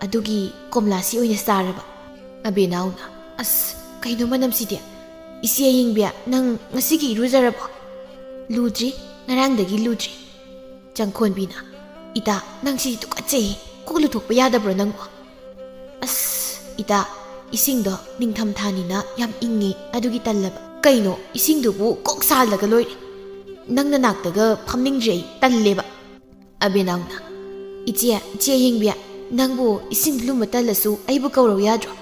ꯑꯗꯨꯒꯤ ꯀꯣꯝꯂꯥꯁꯤ ꯑꯣꯏꯅ ꯆꯥꯔꯕ꯫" ꯑꯕꯦꯅꯥꯎꯅ, "ꯑꯁ, ꯀꯩꯅꯣ ꯃꯅꯝꯁꯤꯗꯤ? ꯏꯆꯦ ꯑꯌꯤꯡꯕꯤ, ꯅꯪ ꯉꯁꯤꯒꯤ ꯏꯔꯨꯖꯔꯕꯣ?" "ꯂꯨꯗ꯭ꯔꯤ, ꯉꯔꯥꯡꯗꯒꯤ ꯂꯨꯗ꯭ꯔꯤ꯫" ꯆꯪꯈꯣꯟꯕꯤꯅ, "ꯏꯇꯥ, ꯅꯪ ꯁꯤꯗꯤ ꯇꯨꯀꯠꯆꯩ, ꯀꯣꯛ ꯂꯨꯊꯣꯛꯄ ꯌꯥꯗꯕ꯭ꯔꯣ ꯅꯪꯕꯣ?" "ꯑꯁ, ꯏꯇꯥ, ꯏꯁꯤꯡꯗꯣ ꯅꯤꯡꯊꯝꯊꯥꯅꯤꯅ ꯌꯥꯝ ꯏꯪꯉꯤ, ꯑꯗꯨꯒꯤ ꯇꯜꯂꯕ꯫" "ꯀꯩꯅꯣ, ꯏꯁꯤꯡꯗꯨꯕꯨ ꯀꯣꯛ ꯁꯥꯍꯜꯂꯒ ꯂꯣꯏꯔꯦ꯫ ꯅꯪ ꯅꯅꯥꯛꯇꯒ ꯐꯝꯅꯤꯡꯗ꯭ꯔꯦ ꯑꯩ, ꯇꯜꯂꯦꯕ꯫" ꯑꯕꯦꯅꯥꯎꯅ, "ꯏꯆꯦ, ꯏꯆꯦ ꯑꯌꯤꯡꯕꯤ, ꯅꯪꯕꯨ ꯏꯁꯤꯡ ꯂꯨꯝꯕ ꯇꯜꯂꯁꯨ ꯑꯩꯕꯨ ꯀꯧꯔꯧ ꯌꯥꯗ꯭ꯔꯣ?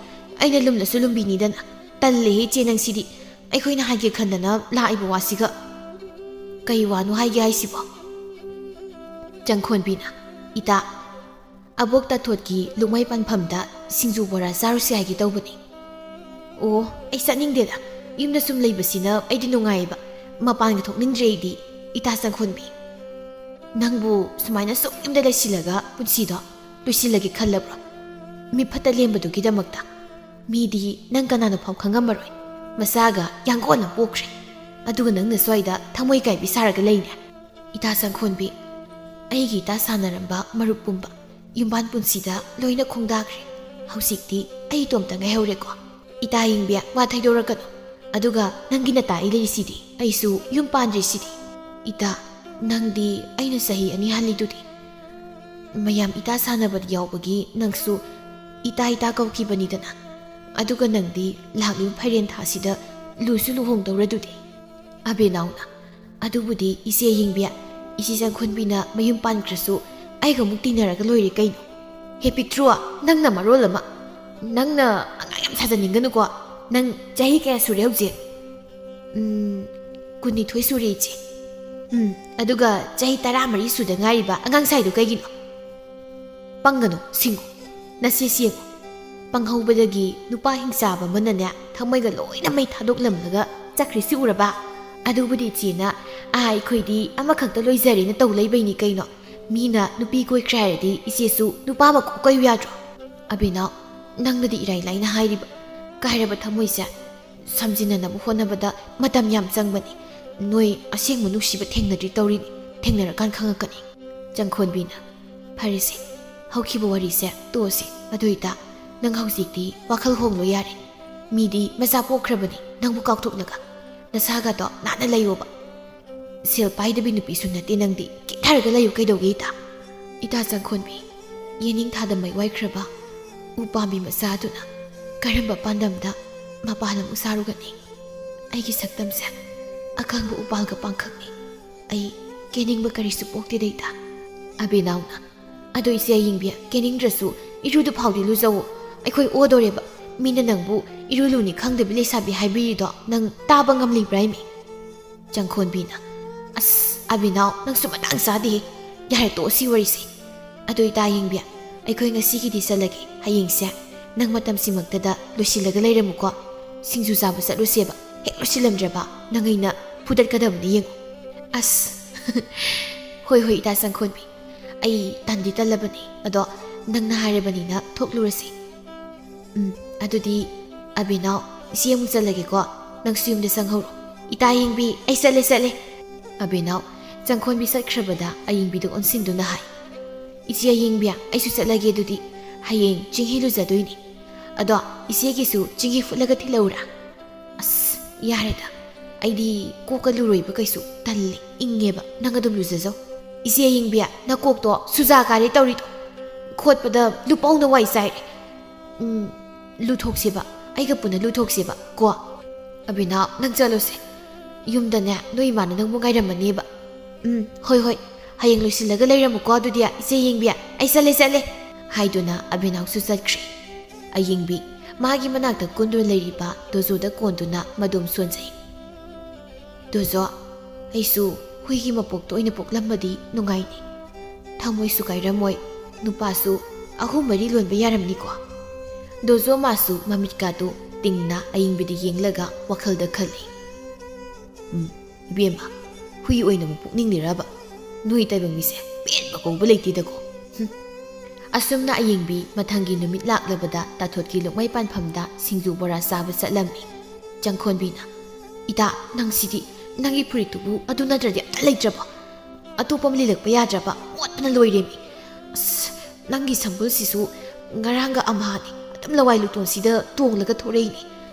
ꯑꯩꯅ ꯂꯨꯝꯂꯁꯨ ꯂꯨꯝꯕꯤꯅꯤꯗꯅ꯫ ꯇꯜꯂꯦꯍꯦ ꯏꯆꯦ, ꯅꯪ ꯁꯤꯗꯤ꯫ ꯑꯩꯈꯣꯏꯅ ꯍꯥꯏꯒꯦ ꯈꯟꯗꯅ ꯂꯥꯛꯏꯕ ꯋꯥꯁꯤꯒ꯫" "ꯀꯩ ꯋꯥꯅꯣ ꯍꯥꯏꯒꯦ ꯍꯥꯏꯁꯤꯕꯣ?" ꯆꯪꯈꯣꯟꯕꯤꯅ, "ꯏꯇꯥ, ꯑꯕꯣꯛ ꯇꯥꯊꯣꯠꯀꯤ ꯂꯨꯛꯃꯥꯏ ꯄꯥꯟꯐꯝꯗ ꯁꯤꯡꯖꯨ ꯕꯣꯔꯥ ꯆꯥꯔꯨꯁꯦ ꯍꯥꯏꯒꯦ ꯇꯧꯕꯅꯤ꯫ ꯑꯣ, ꯑꯩ ꯆꯠꯅꯤꯡꯗꯦꯗ꯫ ꯌꯨꯝꯗ ꯁꯨꯝ ꯂꯩꯕꯁꯤꯅ ꯑꯩꯗꯤ ꯅꯨꯡꯉꯥꯏꯌꯦꯕ꯫ ꯃꯄꯥꯟꯒ ꯊꯣꯛꯅꯤꯡꯗ꯭ꯔꯦ ꯑꯩꯗꯤ, ꯏꯇꯥ ꯆꯪꯈꯣꯟꯕꯤ꯫ ꯅꯪꯕꯨ ꯁꯨꯃꯥꯏꯅ ꯁꯨꯝ ꯌꯨꯝꯗ ꯂꯩꯁꯤꯜꯂꯒ ꯄꯨꯟꯁꯤꯗꯣ ꯂꯣꯏꯁꯤꯜꯂꯒꯦ ꯈꯜꯂꯕ꯭ꯔꯣ? ꯃꯤꯐꯠꯇ ꯂꯦꯝꯕꯗꯨꯒꯤꯗꯃꯛꯇ? ꯃꯤꯗꯤ ꯅꯪ ꯀꯅꯥꯅꯣ ꯐꯥꯎ ꯈꯪꯉꯝꯃꯔꯣꯏ꯫ ꯃꯆꯥꯒ ꯌꯥꯡꯒꯣꯟꯅ ꯄꯣꯛꯈ꯭ꯔꯦ꯫ ꯑꯗꯨꯒ ꯅꯪꯅ ꯁ꯭ꯋꯥꯏꯗ ꯊꯃꯣꯏ ꯀꯥꯏꯕꯤ ꯁꯥꯔꯒ ꯂꯩꯅꯦ꯫ ꯏꯇꯥ ꯆꯪꯈꯣꯟꯕꯤ, ꯑꯩꯒꯤ ꯏꯇꯥ ꯁꯥꯟꯅꯔꯝꯕ ꯃꯔꯨꯞ ꯄꯨꯝꯕ, ꯌꯨꯝꯕꯥꯟ ꯄꯨꯟꯁꯤꯗ ꯂꯣꯏꯅ ꯈꯣꯡꯗꯥꯈ꯭ꯔꯦ꯫ ꯍꯧꯖꯤꯛꯇꯤ ꯑꯩ ꯏꯇꯣꯝꯇ ꯉꯥꯏꯍꯧꯔꯦꯀꯣ꯫ ꯏꯇꯥ ꯌꯦꯡꯕꯤ, ꯋꯥ ꯊꯩꯗꯣꯔꯛꯀꯅꯨ꯫ ꯑꯗꯨꯒ ꯅꯪꯒꯤ ꯅꯇꯥ ꯑꯩ ꯂꯩꯔꯤꯁꯤꯗꯤ, ꯑꯩꯁꯨ ꯌꯨꯝ ꯄꯥꯟꯗ꯭ꯔꯤꯁꯤꯗꯤ꯫ ꯏꯇꯥ, ꯅꯪꯗꯤ ꯑꯩꯅ ꯆꯍꯤ ꯑꯅꯤ ꯍꯜꯂꯤꯗꯨꯗꯤ꯫ ꯃꯌꯥꯝ ꯏꯇꯥ ꯁꯥꯟꯅꯕꯗ ꯌꯥꯎꯕꯒꯤ ꯅꯪꯁꯨ ꯏꯇꯥ ꯏꯇꯥ ꯀꯧꯈꯤꯕꯅꯤꯗꯅ꯫ ꯑꯗꯨꯒ ꯅꯪꯗꯤ ꯂꯥꯛꯂꯤꯕ ꯐꯩꯔꯦꯟ ꯊꯥꯁꯤꯗ ꯂꯨꯁꯨ ꯂꯨꯍꯣꯡꯗꯧꯔꯗꯨꯗꯤ꯫ ꯑꯕꯦꯅꯥꯎꯅ, ꯑꯗꯨꯕꯨꯗꯤ ꯏꯆꯦ ꯌꯦꯡꯕꯤ, ꯏꯆꯦ ꯆꯪꯈꯣꯟꯕꯤꯅ ꯃꯌꯨꯝ ꯄꯥꯟꯈ꯭ꯔꯁꯨ ꯑꯩꯒ ꯑꯃꯨꯛ ꯇꯤꯟꯅꯔꯒ ꯂꯣꯏꯔꯦ ꯀꯩꯅꯣ꯫ ꯍꯦ ꯄꯤꯛꯇ꯭ꯔꯨ, ꯅꯪꯅ ꯃꯔꯣꯜ ꯑꯃ꯫ ꯅꯪꯅ ꯑꯉꯥꯡ ꯌꯥꯝ ꯁꯥꯖꯅꯤꯡꯒꯅꯨꯀꯣ꯫ ꯅꯪ ꯆꯍꯤ ꯀꯌꯥ ꯁꯨꯔꯦ ꯍꯧꯖꯤꯛ? ꯎꯝ, ꯀꯨꯟꯅꯤꯊꯣꯏ ꯁꯨꯔꯦ ꯏꯆꯦ꯫ ꯎꯝ, ꯑꯗꯨꯒ ꯆꯍꯤ ꯇꯔꯥꯃꯔꯤ ꯁꯨꯗ ꯉꯥꯏꯔꯤꯕ ꯑꯉꯥꯡ ꯁꯥꯏꯗꯣ ꯀꯩꯒꯤꯅꯣ? ꯄꯪꯒꯅꯨ, ꯁꯤꯡꯉꯨ꯫ ꯅꯁꯤ ꯁꯦꯡꯉꯨ꯫ ꯄꯪꯍꯧꯕꯗꯒꯤ ꯅꯨꯄꯥ ꯍꯤꯡꯆꯥꯕ ꯑꯃꯅꯅꯦ, ꯊꯃꯣꯏꯒ ꯂꯣꯏꯅ ꯃꯩ ꯊꯥꯗꯣꯛꯂꯝꯂꯒ ꯆꯠꯈ꯭ꯔꯤꯁꯤ ꯎꯔꯕ? ꯑꯗꯨꯕꯨꯗꯤ ꯏꯆꯦꯅ, "ꯑꯥ, ꯑꯩꯈꯣꯏꯗꯤ ꯑꯃꯈꯛꯇ ꯂꯣꯏꯖꯔꯦꯅ" ꯇꯧ ꯂꯩꯕꯩꯅꯤ ꯀꯩꯅꯣ꯫ ꯃꯤꯅ ꯅꯨꯄꯤ ꯀꯣꯏꯈ꯭ꯔꯦ ꯍꯥꯏꯔꯗꯤ ꯏꯆꯦꯁꯨ ꯅꯨꯄꯥ ꯑꯃ ꯀꯣꯛ ꯀꯣꯏꯌꯨ ꯌꯥꯗ꯭ꯔꯣ? ꯑꯕꯦꯅꯥꯎ, ꯅꯪꯅꯗꯤ ꯏꯔꯥꯏ ꯂꯥꯏꯅ ꯍꯥꯏꯔꯤꯕ꯫ ꯀꯥꯏꯔꯕ ꯊꯃꯣꯏꯁꯦ ꯁꯝꯖꯤꯟꯅꯅꯕ ꯍꯣꯠꯅꯕꯗ ꯃꯇꯝ ꯌꯥꯝ ꯆꯪꯕꯅꯤ꯫ ꯅꯣꯏ ꯑꯁꯦꯡꯕ ꯅꯨꯡꯁꯤꯕ ꯊꯦꯡꯅꯗ꯭ꯔꯤ ꯇꯧꯔꯤꯅꯤ꯫ ꯊꯦꯡꯅꯔꯀꯥꯟ ꯈꯪꯉꯛꯀꯅꯤ꯫ ꯆꯪꯈꯣꯟꯕꯤꯅ, "ꯐꯔꯦꯁꯦ, ꯍꯧꯈꯤꯕ ꯋꯥꯔꯤꯁꯦ ꯇꯣꯛꯑꯁꯤ꯫ ꯑꯗꯨ ꯑꯣꯏꯇꯥ ꯅꯪ ꯍꯧꯖꯤꯛꯇꯤ ꯋꯥꯈꯜ ꯍꯣꯡꯂꯣ ꯌꯥꯔꯦ꯫ ꯃꯤꯗꯤ ꯃꯆꯥ ꯄꯣꯛꯈ꯭ꯔꯕꯅꯤ ꯅꯪꯕꯨ ꯀꯥꯎꯊꯣꯛꯂꯒ꯫ ꯅꯁꯥꯒꯗꯣ ꯅꯥꯟꯅ ꯂꯩꯌꯣꯕ꯫ ꯁꯦꯜ ꯄꯥꯏꯗꯕꯤ ꯅꯨꯄꯤꯁꯨ ꯅꯠꯇꯦ ꯅꯪꯗꯤ꯫ ꯀꯦꯊꯔꯒ ꯂꯩꯌꯨ ꯀꯩꯗꯧꯒꯦ ꯏꯇꯥ?" ꯏꯇꯥ ꯆꯪꯈꯣꯟꯕꯤ, ꯌꯦꯅꯤꯡ ꯊꯥꯗ ꯃꯩ ꯋꯥꯏꯈ꯭ꯔꯕ ꯎ ꯄꯥꯝꯕꯤ ꯃꯆꯥꯗꯨꯅ ꯀꯔꯝꯕ ꯄꯥꯟꯗꯝꯗ ꯃꯄꯥꯟ ꯑꯃꯨꯛ ꯁꯥꯔꯨꯒꯅꯤ? ꯑꯩꯒꯤ ꯁꯛꯇꯝꯁꯦ ꯑꯀꯪꯕ ꯎꯄꯥꯜꯒ ꯄꯥꯡꯈꯛꯅꯤ꯫ ꯑꯩ ꯀꯦꯅꯤꯡꯕ ꯀꯔꯤꯁꯨ ꯄꯣꯛꯇꯦꯗ ꯏꯇꯥ꯫ ꯑꯕꯦꯅꯥꯎꯅ, "ꯑꯗꯣ ꯏꯆꯦ ꯑꯌꯤꯡꯕꯤ, ꯀꯦꯅꯤꯡꯗ꯭ꯔꯁꯨ ꯏꯔꯨꯗꯨ ꯐꯥꯎꯗꯤ ꯂꯨꯖꯧꯑꯣ꯫ ꯑꯩꯈꯣꯏ ꯑꯣꯗꯣꯔꯦꯕ꯫ ꯃꯤꯅ ꯅꯪꯕꯨ ꯏꯔꯨ ꯂꯨꯅꯤ ꯈꯪꯗꯕꯤ ꯂꯩꯁꯥꯕꯤ ꯍꯥꯏꯕꯤꯔꯤꯗꯣ ꯅꯪ ꯇꯥꯕ ꯉꯝꯂꯤꯕ꯭ꯔꯥ ꯏꯃꯤ?" ꯆꯪꯈꯣꯟꯕꯤꯅ, "ꯑꯁ, ꯑꯕꯦꯅꯥꯎ, ꯅꯪꯁꯨ ꯃꯇꯥꯡ ꯆꯥꯗꯦꯍꯦ꯫ ꯌꯥꯔꯦ, ꯇꯣꯛꯑꯁꯤ ꯋꯥꯔꯤꯁꯦ꯫ ꯑꯗꯨ ꯏꯇꯥ ꯌꯦꯡꯕꯤ, ꯑꯩꯈꯣꯏ ꯉꯁꯤꯒꯤꯗꯤ ꯆꯠꯂꯒꯦ꯫ ꯍꯌꯦꯡꯁꯦ ꯅꯪ ꯃꯇꯝꯁꯤꯃꯛꯇꯗ ꯂꯣꯏꯁꯤꯜꯂꯒ ꯂꯩꯔꯝꯃꯨꯀꯣ꯫ ꯁꯤꯡꯖꯨ ꯆꯥꯕ ꯆꯠꯂꯨꯁꯦꯕ꯫ ꯍꯦꯛ ꯂꯣꯏꯁꯤꯜꯂꯝꯗ꯭ꯔꯕ ꯅꯪ ꯑꯩꯅ ꯐꯨꯗꯠꯀꯗꯕꯅꯤ, ꯌꯦꯡꯉꯨ꯫ ꯑꯁ꯫ ꯍꯣꯏ, ꯍꯣꯏ, ꯏꯇꯥ ꯆꯪꯈꯣꯟꯕꯤ꯫ ꯑꯩ ꯇꯟꯗꯤ ꯇꯜꯂꯕꯅꯤ, ꯑꯗꯣ ꯅꯪꯅ ꯍꯥꯏꯔꯕꯅꯤꯅ ꯊꯣꯛꯂꯨꯔꯁꯤ꯫ ꯎꯝ, ꯑꯗꯨꯗꯤ ꯑꯕꯦꯅꯥꯎ, ꯏꯆꯦ ꯑꯃꯨꯛ ꯆꯠꯂꯒꯦꯀꯣ꯫ ꯅꯪꯁꯨ ꯌꯨꯝꯗ ꯆꯪꯍꯧꯔꯣ꯫ ꯏꯇꯥ ꯑꯌꯤꯡꯕꯤ, ꯑꯩ ꯆꯠꯂꯦ, ꯆꯠꯂꯦ꯫ ꯑꯕꯦꯅꯥꯎ ꯆꯪꯈꯣꯟꯕꯤ ꯆꯠꯈ꯭ꯔꯕꯗ ꯑꯌꯤꯡꯕꯤꯗ ꯑꯣꯟꯁꯤꯟꯗꯨꯅ ꯍꯥꯏ, "ꯏꯆꯦ ꯑꯌꯤꯡꯕꯤ, ꯑꯩꯁꯨ ꯆꯠꯂꯒꯦ ꯑꯗꯨꯗꯤ꯫ ꯍꯌꯦꯡ ꯆꯤꯡꯍꯤ ꯂꯨꯖꯗꯣꯏꯅꯤ꯫ ꯑꯗꯣ ꯏꯆꯦꯒꯤꯁꯨ ꯆꯤꯡꯍꯤ ꯐꯨꯠꯂꯒ ꯊꯤꯜꯂꯛꯎꯔꯥ?" "ꯑꯁ, ꯌꯥꯔꯦꯗ꯫ ꯑꯩꯗꯤ ꯀꯣꯛꯀ ꯂꯨꯔꯣꯏꯕ ꯀꯩꯁꯨ꯫ ꯇꯜꯂꯦ, ꯏꯪꯉꯦꯕ꯫ ꯅꯪ ꯑꯗꯨꯝ ꯂꯨꯖꯖꯧ꯫" "ꯏꯆꯦ ꯑꯌꯤꯡꯕꯤ, ꯅꯀꯣꯛꯇꯣ ꯁꯨꯖꯥ ꯀꯥꯔꯦ ꯇꯧꯔꯤꯗꯣ꯫ ꯈꯣꯠꯄꯗ ꯂꯨꯄꯧꯅ ꯋꯥꯏ ꯆꯥꯏꯔꯦ꯫ ꯎꯝ, ꯂꯨꯊꯣꯛꯁꯦꯕ꯫ ꯑꯩꯒ ꯄꯨꯟꯅ ꯂꯨꯊꯣꯛꯁꯦꯕ ꯀꯣ꯫" "ꯑꯕꯦꯅꯥꯎ, ꯅꯪ ꯆꯠꯂꯣꯁꯦ꯫ ꯌꯨꯝꯗꯅꯦ ꯅꯣꯏ ꯏꯃꯥꯅ ꯅꯪꯕꯨ ꯉꯥꯏꯔꯝꯃꯅꯦꯕ꯫" "ꯎꯝ, ꯍꯣꯏ, ꯍꯣꯏ꯫ ꯍꯌꯦꯡ ꯂꯣꯏꯁꯤꯜꯂꯒ ꯂꯩꯔꯝꯃꯨꯀꯣ ꯑꯗꯨꯗꯤ, ꯏꯆꯦ ꯑꯌꯤꯡꯕꯤ꯫ ꯑꯩ ꯆꯠꯂꯦ, ꯆꯠꯂꯦ꯫" ꯍꯥꯏꯗꯨꯅ ꯑꯕꯦꯅꯥꯎꯁꯨ ꯆꯠꯈ꯭ꯔꯦ꯫ ꯑꯌꯤꯡꯕꯤ ꯃꯥꯒꯤ ꯃꯅꯥꯛꯇ ꯀꯨꯟꯗꯨꯅ ꯂꯩꯔꯤꯕ ꯗꯣꯖꯣꯗ ꯀꯣꯟꯗꯨꯅ ꯃꯗꯣꯝ ꯁꯣꯟꯖꯩ꯫ "ꯗꯣꯖꯣ, ꯑꯩꯁꯨ ꯍꯨꯏꯒꯤ ꯃꯄꯣꯛꯇ ꯑꯣꯏꯅ ꯄꯣꯛꯂꯝꯃꯗꯤ ꯅꯨꯡꯉꯥꯏꯅꯤ꯫ ꯊꯃꯣꯏꯁꯨ ꯀꯥꯏꯔꯝꯃꯣꯏ, ꯅꯨꯄꯥꯁꯨ ꯑꯍꯨꯝ ꯃꯔꯤ ꯂꯣꯟꯕ ꯌꯥꯔꯝꯅꯤꯀꯣ꯫" ꯗꯣꯖꯣ ꯃꯥꯁꯨ ꯃꯃꯤꯠꯀꯥꯗꯨ ꯇꯤꯡꯅ ꯑꯌꯤꯡꯕꯤꯗ ꯌꯦꯡꯂꯒ ꯋꯥꯈꯜꯗ ꯈꯜꯂꯤ꯫ "ꯎꯝ, ꯏꯕꯦꯝꯃ, ꯍꯨꯏ ꯑꯣꯏꯅ ꯑꯃꯨꯛ ꯄꯣꯛꯅꯤꯡꯂꯤꯔꯕ? ꯅꯣꯏ ꯇꯥꯏꯕꯪ ꯃꯤꯁꯦ ꯄꯦꯟꯕ ꯀꯧꯕ ꯂꯩꯇꯦꯗꯀꯣ꯫" ꯍꯨꯝ꯫ ꯑꯁꯨꯝꯅ ꯑꯌꯤꯡꯕꯤ ꯃꯊꯪꯒꯤ ꯅꯨꯃꯤꯠ ꯂꯥꯛꯂꯕꯗ ꯇꯥꯊꯣꯠꯀꯤ ꯂꯨꯛꯃꯩ ꯄꯥꯟꯐꯝꯗ ꯁꯤꯡꯖꯨ ꯕꯣꯔꯥ ꯆꯥꯕ ꯆꯠꯂꯝꯃꯤ꯫ ꯆꯪꯈꯣꯟꯕꯤꯅ, "ꯏꯇꯥ, ꯅꯪꯁꯤꯗꯤ, ꯅꯪꯒꯤ ꯐꯨꯔꯤꯠꯇꯨꯕꯨ ꯑꯗꯨ ꯅꯠꯇ꯭ꯔꯗꯤ ꯑꯝꯇ ꯂꯩꯇ꯭ꯔꯕꯣ? ꯑꯇꯣꯞꯄ ꯑꯃ ꯂꯤꯜꯂꯛꯄ ꯌꯥꯗ꯭ꯔꯕ? ꯃꯣꯠꯄꯅ ꯂꯣꯏꯔꯦꯃꯤ꯫ ꯑꯁ, ꯅꯪꯒꯤ ꯁꯝꯕꯨꯜꯁꯤꯁꯨ ꯉꯔꯥꯡꯒ ꯑꯝꯍꯥꯅꯤ, ꯑꯗꯨꯝ ꯂꯋꯥꯏ ꯂꯨꯇꯣꯟꯁꯤꯗ ꯇꯣꯡꯂꯒ ꯊꯣꯔꯛꯏꯅꯤ꯫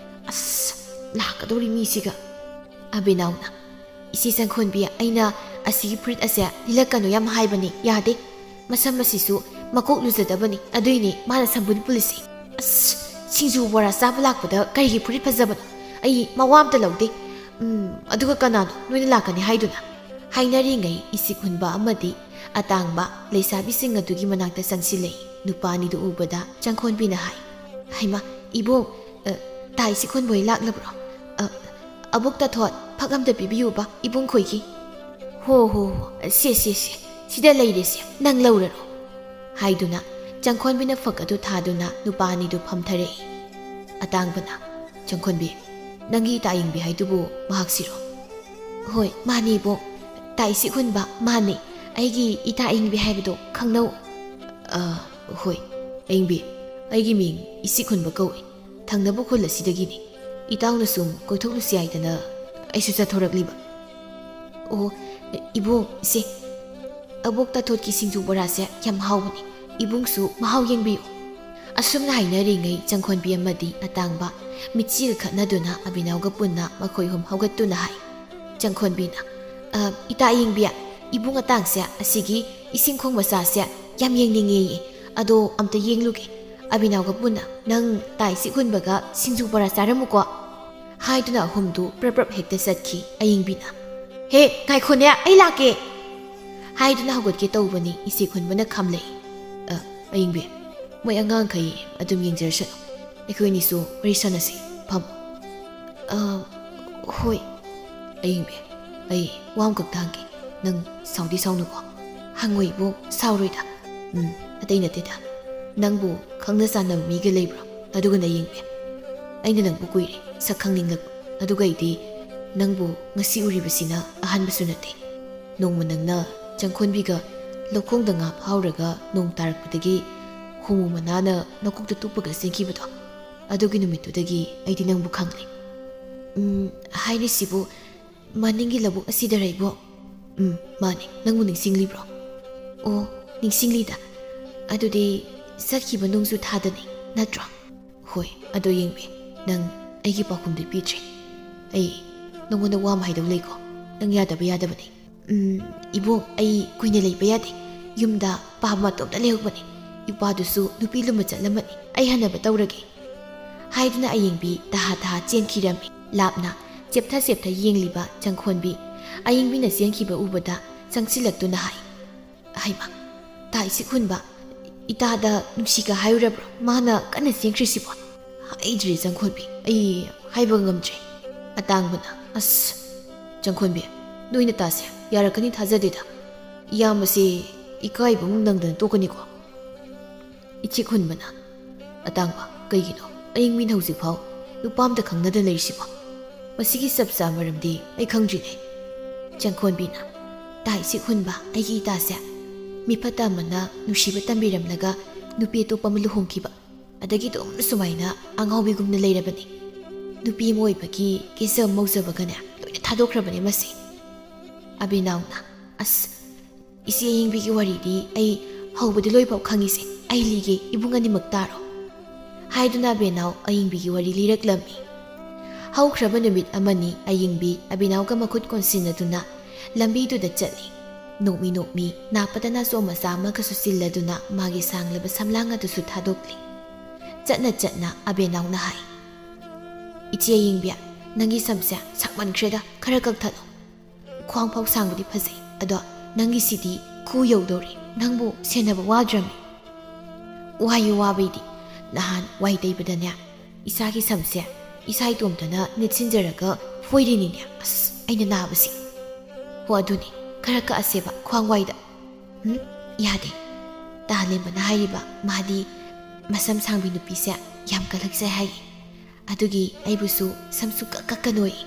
ꯑꯁ, ꯂꯥꯛꯀꯗꯧꯔꯤ ꯃꯤꯁꯤꯒ꯫" ꯑꯕꯦꯅꯥꯎꯅ, "ꯏꯆꯦ ꯆꯪꯈꯣꯟꯕꯤ, ꯑꯩꯅ ꯑꯁꯤꯒꯤ ꯐꯨꯔꯤꯠ ꯑꯁꯦ ꯂꯤꯜꯂꯛꯀꯅꯨ ꯌꯥꯝ ꯍꯥꯏꯕꯅꯤ, ꯌꯥꯗꯦ꯫ ꯃꯁꯝ ꯑꯁꯤꯁꯨ ꯃꯀꯣꯛ ꯂꯨꯖꯗꯕꯅꯤ, ꯑꯗꯨꯏꯅꯦ ꯃꯥꯅ ꯁꯝꯕꯨꯜ ꯄꯨꯜꯂꯤꯁꯤ꯫ ꯑꯁ, ꯁꯤꯡꯖꯨ ꯕꯣꯔꯥ ꯆꯥꯕ ꯂꯥꯛꯄꯗ ꯀꯔꯤꯒꯤ ꯐꯨꯔꯤꯠ ꯐꯖꯕꯅꯣ? ꯑꯩ ꯃꯋꯥ ꯑꯝꯇ ꯂꯧꯗꯦ꯫ ꯎꯝ, ꯑꯗꯨꯒ ꯀꯅꯥꯅꯣ ꯅꯣꯏꯅ ꯂꯥꯛꯀꯅꯤ ꯍꯥꯏꯗꯨꯅ?" ꯍꯥꯏꯅꯔꯤꯉꯩ ꯏꯁꯤꯛ ꯍꯨꯟꯕ ꯑꯃꯗꯤ ꯑꯇꯥꯡꯕ ꯂꯩꯁꯥꯕꯤꯁꯤꯡ ꯑꯗꯨꯒꯤ ꯃꯅꯥꯛꯇ ꯆꯪꯁꯤꯜꯂꯛꯏ꯫ ꯅꯨꯄꯥ ꯑꯅꯤꯗꯨ ꯎꯕꯗ ꯆꯪꯈꯣꯟꯕꯤꯅ ꯍꯥꯏ, "ꯍꯩꯃꯥ, ꯏꯕꯨꯡ, ꯑ, ꯇꯥ ꯏꯁꯤꯛ ꯍꯨꯟꯕ ꯍꯣꯏ ꯂꯥꯛꯂꯕ꯭ꯔꯣ? ꯑ, ꯑꯕꯣꯛ ꯇꯥꯊꯣꯠ, ꯐꯛ ꯑꯝꯇ ꯄꯤꯕꯤꯌꯨꯕ ꯏꯕꯨꯡ ꯈꯣꯏꯒꯤ꯫" "ꯍꯣ, ꯍꯣ, ꯍꯣ, ꯁꯦ, ꯁꯦ, ꯁꯦ, ꯁꯤꯗ ꯂꯩꯔꯦꯁꯦ, ꯅꯪ ꯂꯧꯔꯔꯣ꯫" ꯍꯥꯏꯗꯨꯅ ꯆꯪꯈꯣꯟꯕꯤꯅ ꯐꯛ ꯑꯗꯨ ꯊꯥꯗꯨꯅ ꯅꯨꯄꯥ ꯑꯅꯤꯗꯨ ꯐꯝꯊꯔꯛꯏ꯫ ꯑꯇꯥꯡꯕꯅ, "ꯆꯪꯈꯣꯟꯕꯤ, ꯅꯪꯒꯤ ꯏꯇꯥ ꯑꯌꯤꯡꯕꯤ ꯍꯥꯏꯗꯨꯕꯨ ꯃꯍꯥꯛꯁꯤꯔꯣ?" "ꯍꯣꯏ, ꯃꯥꯅꯦ ꯏꯕꯣꯛ꯫ ꯏꯇꯥ ꯏꯁꯤꯛ ꯍꯨꯟꯕ, ꯃꯥꯅꯦ꯫ ꯑꯩꯒꯤ ꯏꯇꯥ ꯑꯌꯤꯡꯕꯤ ꯍꯥꯏꯕꯗꯣ ꯈꯪꯅꯧ?" "ꯑ, ꯍꯣꯏ, ꯑꯌꯤꯡꯕꯤ, ꯑꯩꯒꯤ ꯃꯤꯡ ꯏꯁꯤꯛ ꯍꯨꯟꯕ ꯀꯧꯏ꯫ ꯊꯪꯅꯕ ꯈꯨꯜ ꯑꯁꯤꯗꯒꯤꯅꯤ꯫ ꯏꯇꯥꯎꯅ ꯁꯨꯝ ꯀꯣꯏꯊꯣꯛꯂꯨꯁꯤ ꯍꯥꯏꯗꯅ ꯑꯩꯁꯨ ꯆꯠꯊꯣꯔꯛꯂꯤꯕ꯫" "ꯑꯣ, ꯏꯕꯣꯛ, ꯏꯆꯦ, ꯑꯕꯣꯛ ꯇꯥꯊꯣꯠꯀꯤ ꯁꯤꯡꯖꯨ ꯕꯣꯔꯥꯁꯦ ꯌꯥꯝ ꯍꯥꯎꯕꯅꯤ꯫ ꯏꯕꯨꯡꯁꯨ ꯃꯍꯥꯎ ꯌꯦꯡꯕꯤꯌꯨ꯫" ꯑꯁꯨꯝꯅ ꯍꯥꯏꯅꯔꯤꯉꯩ ꯆꯪꯈꯣꯟꯕꯤ ꯑꯃꯗꯤ ꯑꯇꯥꯡꯕ ꯃꯤꯠꯆꯤꯒ ꯈꯠꯅꯗꯨꯅ ꯑꯕꯤꯅꯥꯎꯒ ꯄꯨꯟꯅ ꯃꯈꯣꯏ ꯑꯍꯨꯝ ꯍꯧꯒꯠꯇꯨꯅ ꯍꯥꯏ꯫ ꯆꯪꯈꯣꯟꯕꯤꯅ, "ꯑ, ꯏꯇꯥ ꯑꯌꯤꯡꯕꯤ, ꯏꯕꯨꯡ ꯑꯇꯥꯡꯁꯦ ꯑꯁꯤꯒꯤ ꯏꯁꯤꯡ ꯈꯣꯡ ꯃꯆꯥꯁꯦ ꯌꯥꯝ ꯌꯦꯡꯅꯤꯡꯉꯦꯌꯦ꯫ ꯑꯗꯣ ꯑꯝꯇ ꯌꯦꯡꯂꯨꯒꯦ꯫" ꯑꯕꯤꯅꯥꯎꯒ ꯄꯨꯟꯅ, "ꯅꯪ ꯇꯥꯏ ꯁꯤꯛ ꯍꯨꯟꯕꯒ ꯁꯤꯡꯖꯨ ꯕꯣꯔꯥ ꯆꯥꯔꯝꯃꯨꯀꯣ꯫" ꯍꯥꯏꯗꯨꯅ ꯑꯍꯨꯝꯗꯨ ꯄ꯭ꯔꯞ ꯄ꯭ꯔꯞ ꯍꯦꯛꯇ ꯆꯠꯈꯤ꯫ ꯑꯌꯤꯡꯕꯤꯅ, "ꯍꯦ, ꯉꯥꯏꯈꯣꯅꯦ, ꯑꯩ ꯂꯥꯛꯀꯦ!" ꯍꯥꯏꯗꯨꯅ ꯍꯧꯒꯠꯀꯦ ꯇꯧꯕꯅꯤ, ꯏꯁꯤꯛ ꯍꯨꯟꯕꯅ ꯈꯥꯝꯂꯛꯏ꯫ "ꯑ, ꯑꯌꯤꯡꯕꯤ, ꯃꯣꯏ ꯑꯉꯥꯡꯈꯩ ꯑꯗꯨꯝ ꯌꯦꯡꯖꯔꯁꯅꯨ꯫ ꯑꯩꯈꯣꯏꯅꯤꯁꯨ ꯋꯥꯔꯤ ꯁꯥꯟꯅꯁꯤ꯫ ꯐꯝ꯫" "ꯑ, ꯍꯣꯏ꯫" "ꯑꯌꯤꯡꯕꯤ, ꯑꯩ ꯋꯥ ꯑꯃꯈꯛꯇ ꯍꯪꯒꯦ꯫ ꯅꯪ ꯁꯥꯎꯗꯤ ꯁꯥꯎꯅꯨꯀꯣ?" "ꯍꯪꯉꯣ ꯏꯕꯣꯛ, ꯁꯥꯎꯔꯣꯏꯗ꯫" "ꯎꯝ, ꯑꯇꯩ ꯅꯠꯇꯦꯗ꯫ ꯅꯪꯕꯨ ꯈꯪꯅ ꯆꯥꯟꯅꯕ ꯃꯤꯒ ꯂꯩꯕ꯭ꯔꯣ? ꯑꯗꯨꯒꯅ ꯑꯌꯤꯡꯕꯤ, ꯑꯩꯅ ꯅꯪꯕꯨ ꯀꯨꯏꯔꯦ ꯁꯛ ꯈꯪꯅꯤꯡꯂꯛꯄ꯫ ꯑꯗꯨꯒ ꯑꯩꯗꯤ ꯅꯪꯕꯨ ꯉꯁꯤ ꯎꯔꯤꯕꯁꯤꯅ ꯑꯍꯥꯟꯕꯁꯨ ꯅꯠꯇꯦ꯫ ꯅꯣꯡꯃ ꯅꯪꯅ ꯆꯪꯈꯣꯟꯕꯤꯒ ꯂꯧꯈꯣꯡꯗ ꯉꯥ ꯐꯥꯎꯔꯒ ꯅꯣꯡ ꯇꯥꯔꯛꯄꯗꯒꯤ ꯍꯣꯃꯨ ꯃꯅꯥꯅ ꯅꯀꯣꯛꯇ ꯇꯨꯞꯄꯒ ꯆꯦꯟꯈꯤꯕꯗꯣ, ꯑꯗꯨꯒꯤ ꯅꯨꯃꯤꯠꯇꯨꯗꯒꯤ ꯑꯩꯗꯤ ꯅꯪꯕꯨ ꯈꯪꯂꯦ꯫" "ꯎꯝ, ꯍꯥꯏꯔꯤꯁꯤꯕꯨ ꯃꯅꯤꯡꯒꯤ ꯂꯧꯕꯨꯛ ꯑꯁꯤꯗꯔ ꯏꯕꯣꯛ?" "ꯎꯝ, ꯃꯥꯅꯦ꯫ ꯅꯪꯕꯨ ꯅꯤꯡꯁꯤꯡꯂꯤꯕ꯭ꯔꯣ?" "ꯑꯣ, ꯅꯤꯡꯁꯤꯡꯂꯤꯗ꯫ ꯑꯗꯨꯗꯤ ꯆꯠꯈꯤꯕ ꯅꯣꯡꯖꯨ ꯊꯥꯗꯅꯤ, ꯅꯠꯇ꯭ꯔꯣ?" "ꯍꯣꯏ, ꯑꯗꯣ ꯑꯌꯤꯡꯕꯤ, ꯅꯪ ꯑꯩꯒꯤ ꯄꯥꯎꯈꯨꯝꯗꯤ ꯄꯤꯗ꯭ꯔꯤ꯫ ꯑꯩ ꯅꯉꯣꯟꯗ ꯋꯥ ꯑꯃ ꯍꯥꯏꯗꯧ ꯂꯩꯀꯣ꯫ ꯅꯪ ꯌꯥꯗꯕ ꯌꯥꯗꯕꯅꯤ꯫" "ꯎꯝ, ꯏꯕꯣꯛ, ꯑꯩ ꯀꯨꯏꯅ ꯂꯩꯕ ꯌꯥꯗꯦ꯫ ꯌꯨꯝꯗ ꯄꯥꯕ ꯃꯇꯣꯝꯇ ꯂꯩꯍꯧꯕꯅꯤ꯫ ꯏꯄꯥꯗꯨꯁꯨ ꯅꯨꯄꯤ ꯂꯨꯝꯕ ꯆꯠꯂꯝꯃꯅꯤ꯫ ꯑꯩ ꯍꯟꯅꯕ ꯇꯧꯔꯒꯦ꯫" ꯍꯥꯏꯗꯨꯅ ꯑꯌꯤꯡꯕꯤ ꯇꯍꯥ ꯇꯍꯥ ꯆꯦꯟꯈꯤꯔꯝꯃꯤ꯫ ꯂꯥꯞꯅ ꯆꯦꯞꯊ ꯆꯦꯞꯊ ꯌꯦꯡꯂꯤꯕ ꯆꯪꯈꯣꯟꯕꯤ ꯑꯌꯤꯡꯕꯤꯅ ꯆꯦꯟꯈꯤꯕ ꯎꯕꯗ ꯆꯪꯁꯤꯜꯂꯛꯇꯨꯅ ꯍꯥꯏ, "ꯍꯩꯃꯥ, ꯇꯥ ꯏꯁꯤꯛ ꯍꯨꯟꯕ, ꯏꯇꯥꯗ ꯅꯨꯡꯁꯤꯒ ꯍꯥꯏꯔꯨꯔꯕ꯭ꯔꯣ? ꯃꯥꯅ ꯀꯟꯅ ꯆꯦꯟꯈ꯭ꯔꯤꯁꯤꯕꯣ?" "ꯍꯥꯏꯗ꯭ꯔꯦ ꯆꯪꯈꯣꯟꯕꯤ, ꯑꯩ ꯍꯥꯏꯕ ꯉꯝꯗ꯭ꯔꯦ꯫" ꯑꯇꯥꯡꯕꯅ, "ꯑꯁ, ꯆꯪꯈꯣꯟꯕꯤ, ꯅꯣꯏ ꯅꯇꯥꯁꯦ ꯌꯥꯔꯛꯀꯅꯤ ꯊꯥꯖꯗꯦꯗ꯫ ꯏꯌꯥꯝꯕꯁꯦ ꯏꯀꯥꯏꯕꯃꯨꯛ ꯅꯪꯗꯅ ꯇꯣꯛꯀꯅꯤꯀꯣ?" ꯏꯆꯦ ꯈꯨꯟꯕꯅ, "ꯑꯇꯥꯡꯕ, ꯀꯩꯒꯤꯅꯣ ꯑꯌꯤꯡꯕꯤꯅ ꯍꯧꯖꯤꯛꯐꯥꯎ ꯅꯨꯄꯥ ꯑꯝꯇ ꯈꯪꯅꯗ ꯂꯩꯔꯤꯁꯤꯕꯣ? ꯃꯁꯤꯒꯤ ꯆꯞ ꯆꯥꯕ ꯃꯔꯝꯗꯤ ꯑꯩ ꯈꯪꯗ꯭ꯔꯤꯅꯦ꯫" ꯆꯪꯈꯣꯟꯕꯤꯅ, "ꯇꯥ ꯏꯆꯦ ꯈꯨꯟꯕ, ꯑꯩꯒꯤ ꯏꯇꯥꯁꯦ ꯃꯤ ꯐꯠꯇ ꯑꯃꯅ ꯅꯨꯡꯁꯤꯕ ꯇꯝꯕꯤꯔꯝꯂꯒ ꯅꯨꯄꯤ ꯑꯇꯣꯞꯄ ꯑꯃ ꯂꯨꯍꯣꯡꯈꯤꯕ꯫ ꯑꯗꯒꯤ ꯑꯗꯨꯝ ꯁꯨꯃꯥꯏꯅ ꯑꯉꯥꯎꯕꯤꯒꯨꯝꯅ ꯂꯩꯔꯕꯅꯤ꯫ ꯅꯨꯄꯤ ꯑꯃ ꯑꯣꯏꯕꯒꯤ ꯀꯦꯖꯕ ꯃꯧꯖꯕꯒꯅꯦ ꯂꯣꯏꯅ ꯊꯥꯗꯣꯛꯈ꯭ꯔꯕꯅꯦ ꯃꯁꯤ꯫" ꯑꯕꯦꯅꯥꯎꯅ, "ꯑꯁ, ꯏꯆꯦ ꯑꯌꯤꯡꯕꯤꯒꯤ ꯋꯥꯔꯤꯗꯤ ꯑꯩ ꯍꯧꯕꯗꯤ ꯂꯣꯏꯐꯥꯎ ꯈꯪꯉꯤꯁꯦ꯫ ꯑꯩ ꯂꯤꯒꯦ, ꯏꯕꯨꯡ ꯑꯅꯤꯃꯛ ꯇꯥꯔꯣ꯫" ꯍꯥꯏꯗꯨꯅ ꯑꯕꯦꯅꯥꯎ ꯑꯌꯤꯡꯕꯤꯒꯤ ꯋꯥꯔꯤ ꯂꯤꯔꯛꯂꯝꯃꯤ꯫ ꯍꯧꯈ꯭ꯔꯕ ꯅꯨꯃꯤꯠ ꯑꯃꯅꯤ ꯑꯌꯤꯡꯕꯤ ꯑꯕꯦꯅꯥꯎꯒ ꯃꯈꯨꯠ ꯀꯣꯟꯁꯤꯟꯅꯗꯨꯅ ꯂꯝꯕꯤꯗꯨꯗ ꯆꯠꯂꯤ꯫ ꯅꯣꯛꯃꯤ ꯅꯣꯛꯃꯤ ꯅꯥꯄꯗ ꯅꯥꯆꯣꯝ ꯃꯆꯥ ꯑꯃꯒꯁꯨ ꯆꯤꯜꯂꯗꯨꯅ ꯃꯥꯒꯤ ꯁꯥꯡꯂꯕ ꯁꯝꯂꯥꯡ ꯑꯗꯨꯁꯨ ꯊꯥꯗꯣꯛꯂꯤ꯫ ꯆꯠꯅ ꯆꯠꯅ ꯑꯕꯦꯅꯥꯎꯅ ꯍꯥꯏ, "ꯏꯆꯦ ꯑꯌꯤꯡꯕꯤ, ꯅꯪꯒꯤ ꯁꯝꯁꯦ ꯁꯥꯡꯃꯟꯈ꯭ꯔꯦꯗ, ꯈꯔ ꯀꯛꯊꯠꯂꯣ꯫ ꯈ꯭ꯋꯥꯡ ꯐꯥꯎ ꯁꯥꯡꯕꯗꯤ ꯐꯖꯩ, ꯑꯗꯣ ꯅꯪꯒꯤꯁꯤꯗꯤ ꯈꯨ ꯌꯧꯗꯧꯔꯦ, ꯅꯪꯕꯨ ꯁꯦꯟꯅꯕ ꯋꯥꯗ꯭ꯔꯃꯤ?" "ꯋꯥꯏꯌꯦ ꯋꯥꯕꯩꯗꯤ, ꯅꯍꯥꯟ ꯋꯥꯏ ꯇꯩꯕꯗꯅꯦ ꯏꯁꯥꯒꯤ ꯁꯝꯁꯦ ꯏꯁꯥ ꯏꯇꯣꯝꯇꯅ ꯅꯦꯠꯁꯤꯟꯖꯔꯒ ꯐꯣꯏꯔꯤꯅꯤꯅꯦ, ꯑꯁ ꯑꯩꯅ ꯅꯥꯕꯁꯤ꯫" "ꯍꯣ ꯑꯗꯨꯅꯤ, ꯈꯔ ꯀꯛꯑꯁꯦꯕ ꯈ꯭ꯋꯥꯡ ꯋꯥꯏꯗ꯫" "ꯎꯝ, ꯌꯥꯗꯦ꯫ ꯇꯥꯂꯦꯝꯕꯅ ꯍꯥꯏꯔꯤꯕ ꯃꯥꯗꯤ ꯃꯁꯝ ꯁꯥꯡꯕꯤ ꯅꯨꯄꯤꯁꯦ ꯌꯥꯝ ꯀꯜꯂꯛꯆꯩ ꯍꯥꯏꯌꯦ꯫ ꯑꯗꯨꯒꯤ ꯑꯩꯕꯨꯁꯨ ꯁꯝ ꯁꯨꯡꯀꯛ ꯀꯛꯀꯅꯣꯌꯦ꯫"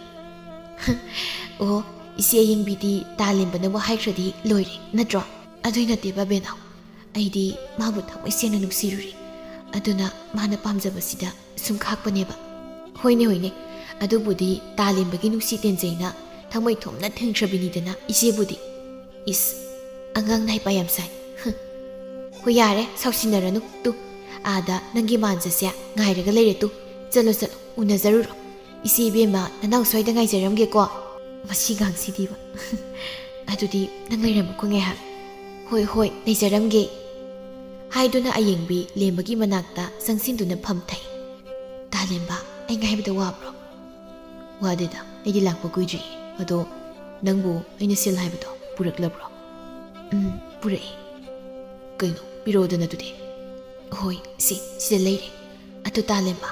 "ꯑꯣ, ꯏꯆꯦ ꯑꯌꯤꯡꯕꯤꯗꯤ ꯇꯥꯂꯦꯝꯕꯅꯕꯨ ꯍꯥꯏꯈ꯭ꯔꯗꯤ ꯂꯣꯏꯔꯦ ꯅꯠꯇ꯭ꯔꯣ?" "ꯑꯗꯨꯏ ꯅꯠꯇꯦꯕ ꯕꯦꯅꯥꯎ, ꯑꯩꯗꯤ ꯃꯥꯕꯨ ꯊꯃꯣꯏ ꯁꯦꯡꯅ ꯅꯨꯡꯁꯤꯔꯨꯔꯦ꯫ ꯑꯗꯨꯅ ꯃꯥꯅ ꯄꯥꯝꯖꯕꯁꯤꯗ ꯁꯨꯝ ꯈꯥꯛꯄꯅꯦꯕ꯫" "ꯍꯣꯏꯅꯦ ꯍꯣꯏꯅꯦ, ꯑꯗꯨꯕꯨꯗꯤ ꯇꯥꯂꯦꯝꯕꯒꯤ ꯅꯨꯡꯁꯤ ꯇꯦꯟꯖꯩꯅ ꯊꯃꯣꯏ ꯊꯣꯝꯅ ꯊꯤꯡꯈ꯭ꯔꯕꯤꯅꯤꯗꯅ ꯏꯆꯦꯕꯨꯗꯤ꯫" "ꯏꯁ, ꯑꯉꯥꯡꯅ ꯍꯩꯄꯥ ꯌꯥꯝ ꯁꯥꯏ꯫ ꯍꯨꯝ꯫ ꯍꯣꯏ ꯌꯥꯔꯦ, ꯁꯥꯎꯁꯤꯟꯅꯔꯅꯨ꯫ ꯇꯨ, ꯑꯥꯗ ꯅꯪꯒꯤ ꯃꯥꯟꯖꯁꯦ ꯉꯥꯏꯔꯒ ꯂꯩꯔꯦ ꯇꯨ꯫ ꯆꯠꯂꯣ ꯆꯠꯂꯣ, ꯎꯅꯖꯔꯨꯔꯣ꯫ ꯏꯆꯦ ꯏꯕꯦꯝꯃ, ꯅꯅꯥꯎ ꯁ꯭ꯋꯥꯏꯗ ꯉꯥꯏꯖꯔꯝꯒꯦꯀꯣ꯫" "ꯃꯁꯤ ꯉꯥꯡꯁꯤꯗꯤꯕ꯫ ꯑꯗꯨꯗꯤ ꯅꯪ ꯂꯩꯔꯝꯃꯨꯀꯣ ꯉꯥꯏꯍꯥꯛ꯫" "ꯍꯣꯏ ꯍꯣꯏ, ꯂꯩꯖꯔꯝꯒꯦ꯫" ꯍꯥꯏꯗꯨꯅ ꯑꯌꯦꯡꯕꯤ ꯂꯦꯝꯕꯒꯤ ꯃꯅꯥꯛꯇ ꯆꯪꯁꯤꯟꯗꯨꯅ ꯐꯝꯊꯩ꯫ "ꯇꯥꯂꯦꯝꯕ, ꯑꯩ ꯉꯥꯏꯕꯗ ꯋꯥꯕ꯭ꯔꯣ?" "ꯋꯥꯗꯦꯗ, ꯑꯩꯗꯤ ꯂꯥꯛꯄ ꯀꯨꯏꯗ꯭ꯔꯤꯌꯦ꯫ ꯑꯗꯣ ꯅꯪꯕꯨ ꯑꯩꯅ ꯁꯤꯜ ꯍꯥꯏꯕꯗꯣ ꯄꯨꯔꯛꯂꯕ꯭ꯔꯣ?" "ꯎꯝ, ꯄꯨꯔꯛꯑꯦ꯫" "ꯀꯩꯅꯣ, ꯄꯤꯔꯛꯑꯣꯗꯅ ꯑꯗꯨꯗꯤ꯫" "ꯍꯣꯏ, ꯁꯤ, ꯁꯤꯗ ꯂꯩꯔꯦ꯫ ꯑꯗꯨ ꯇꯥꯂꯦꯝꯕ,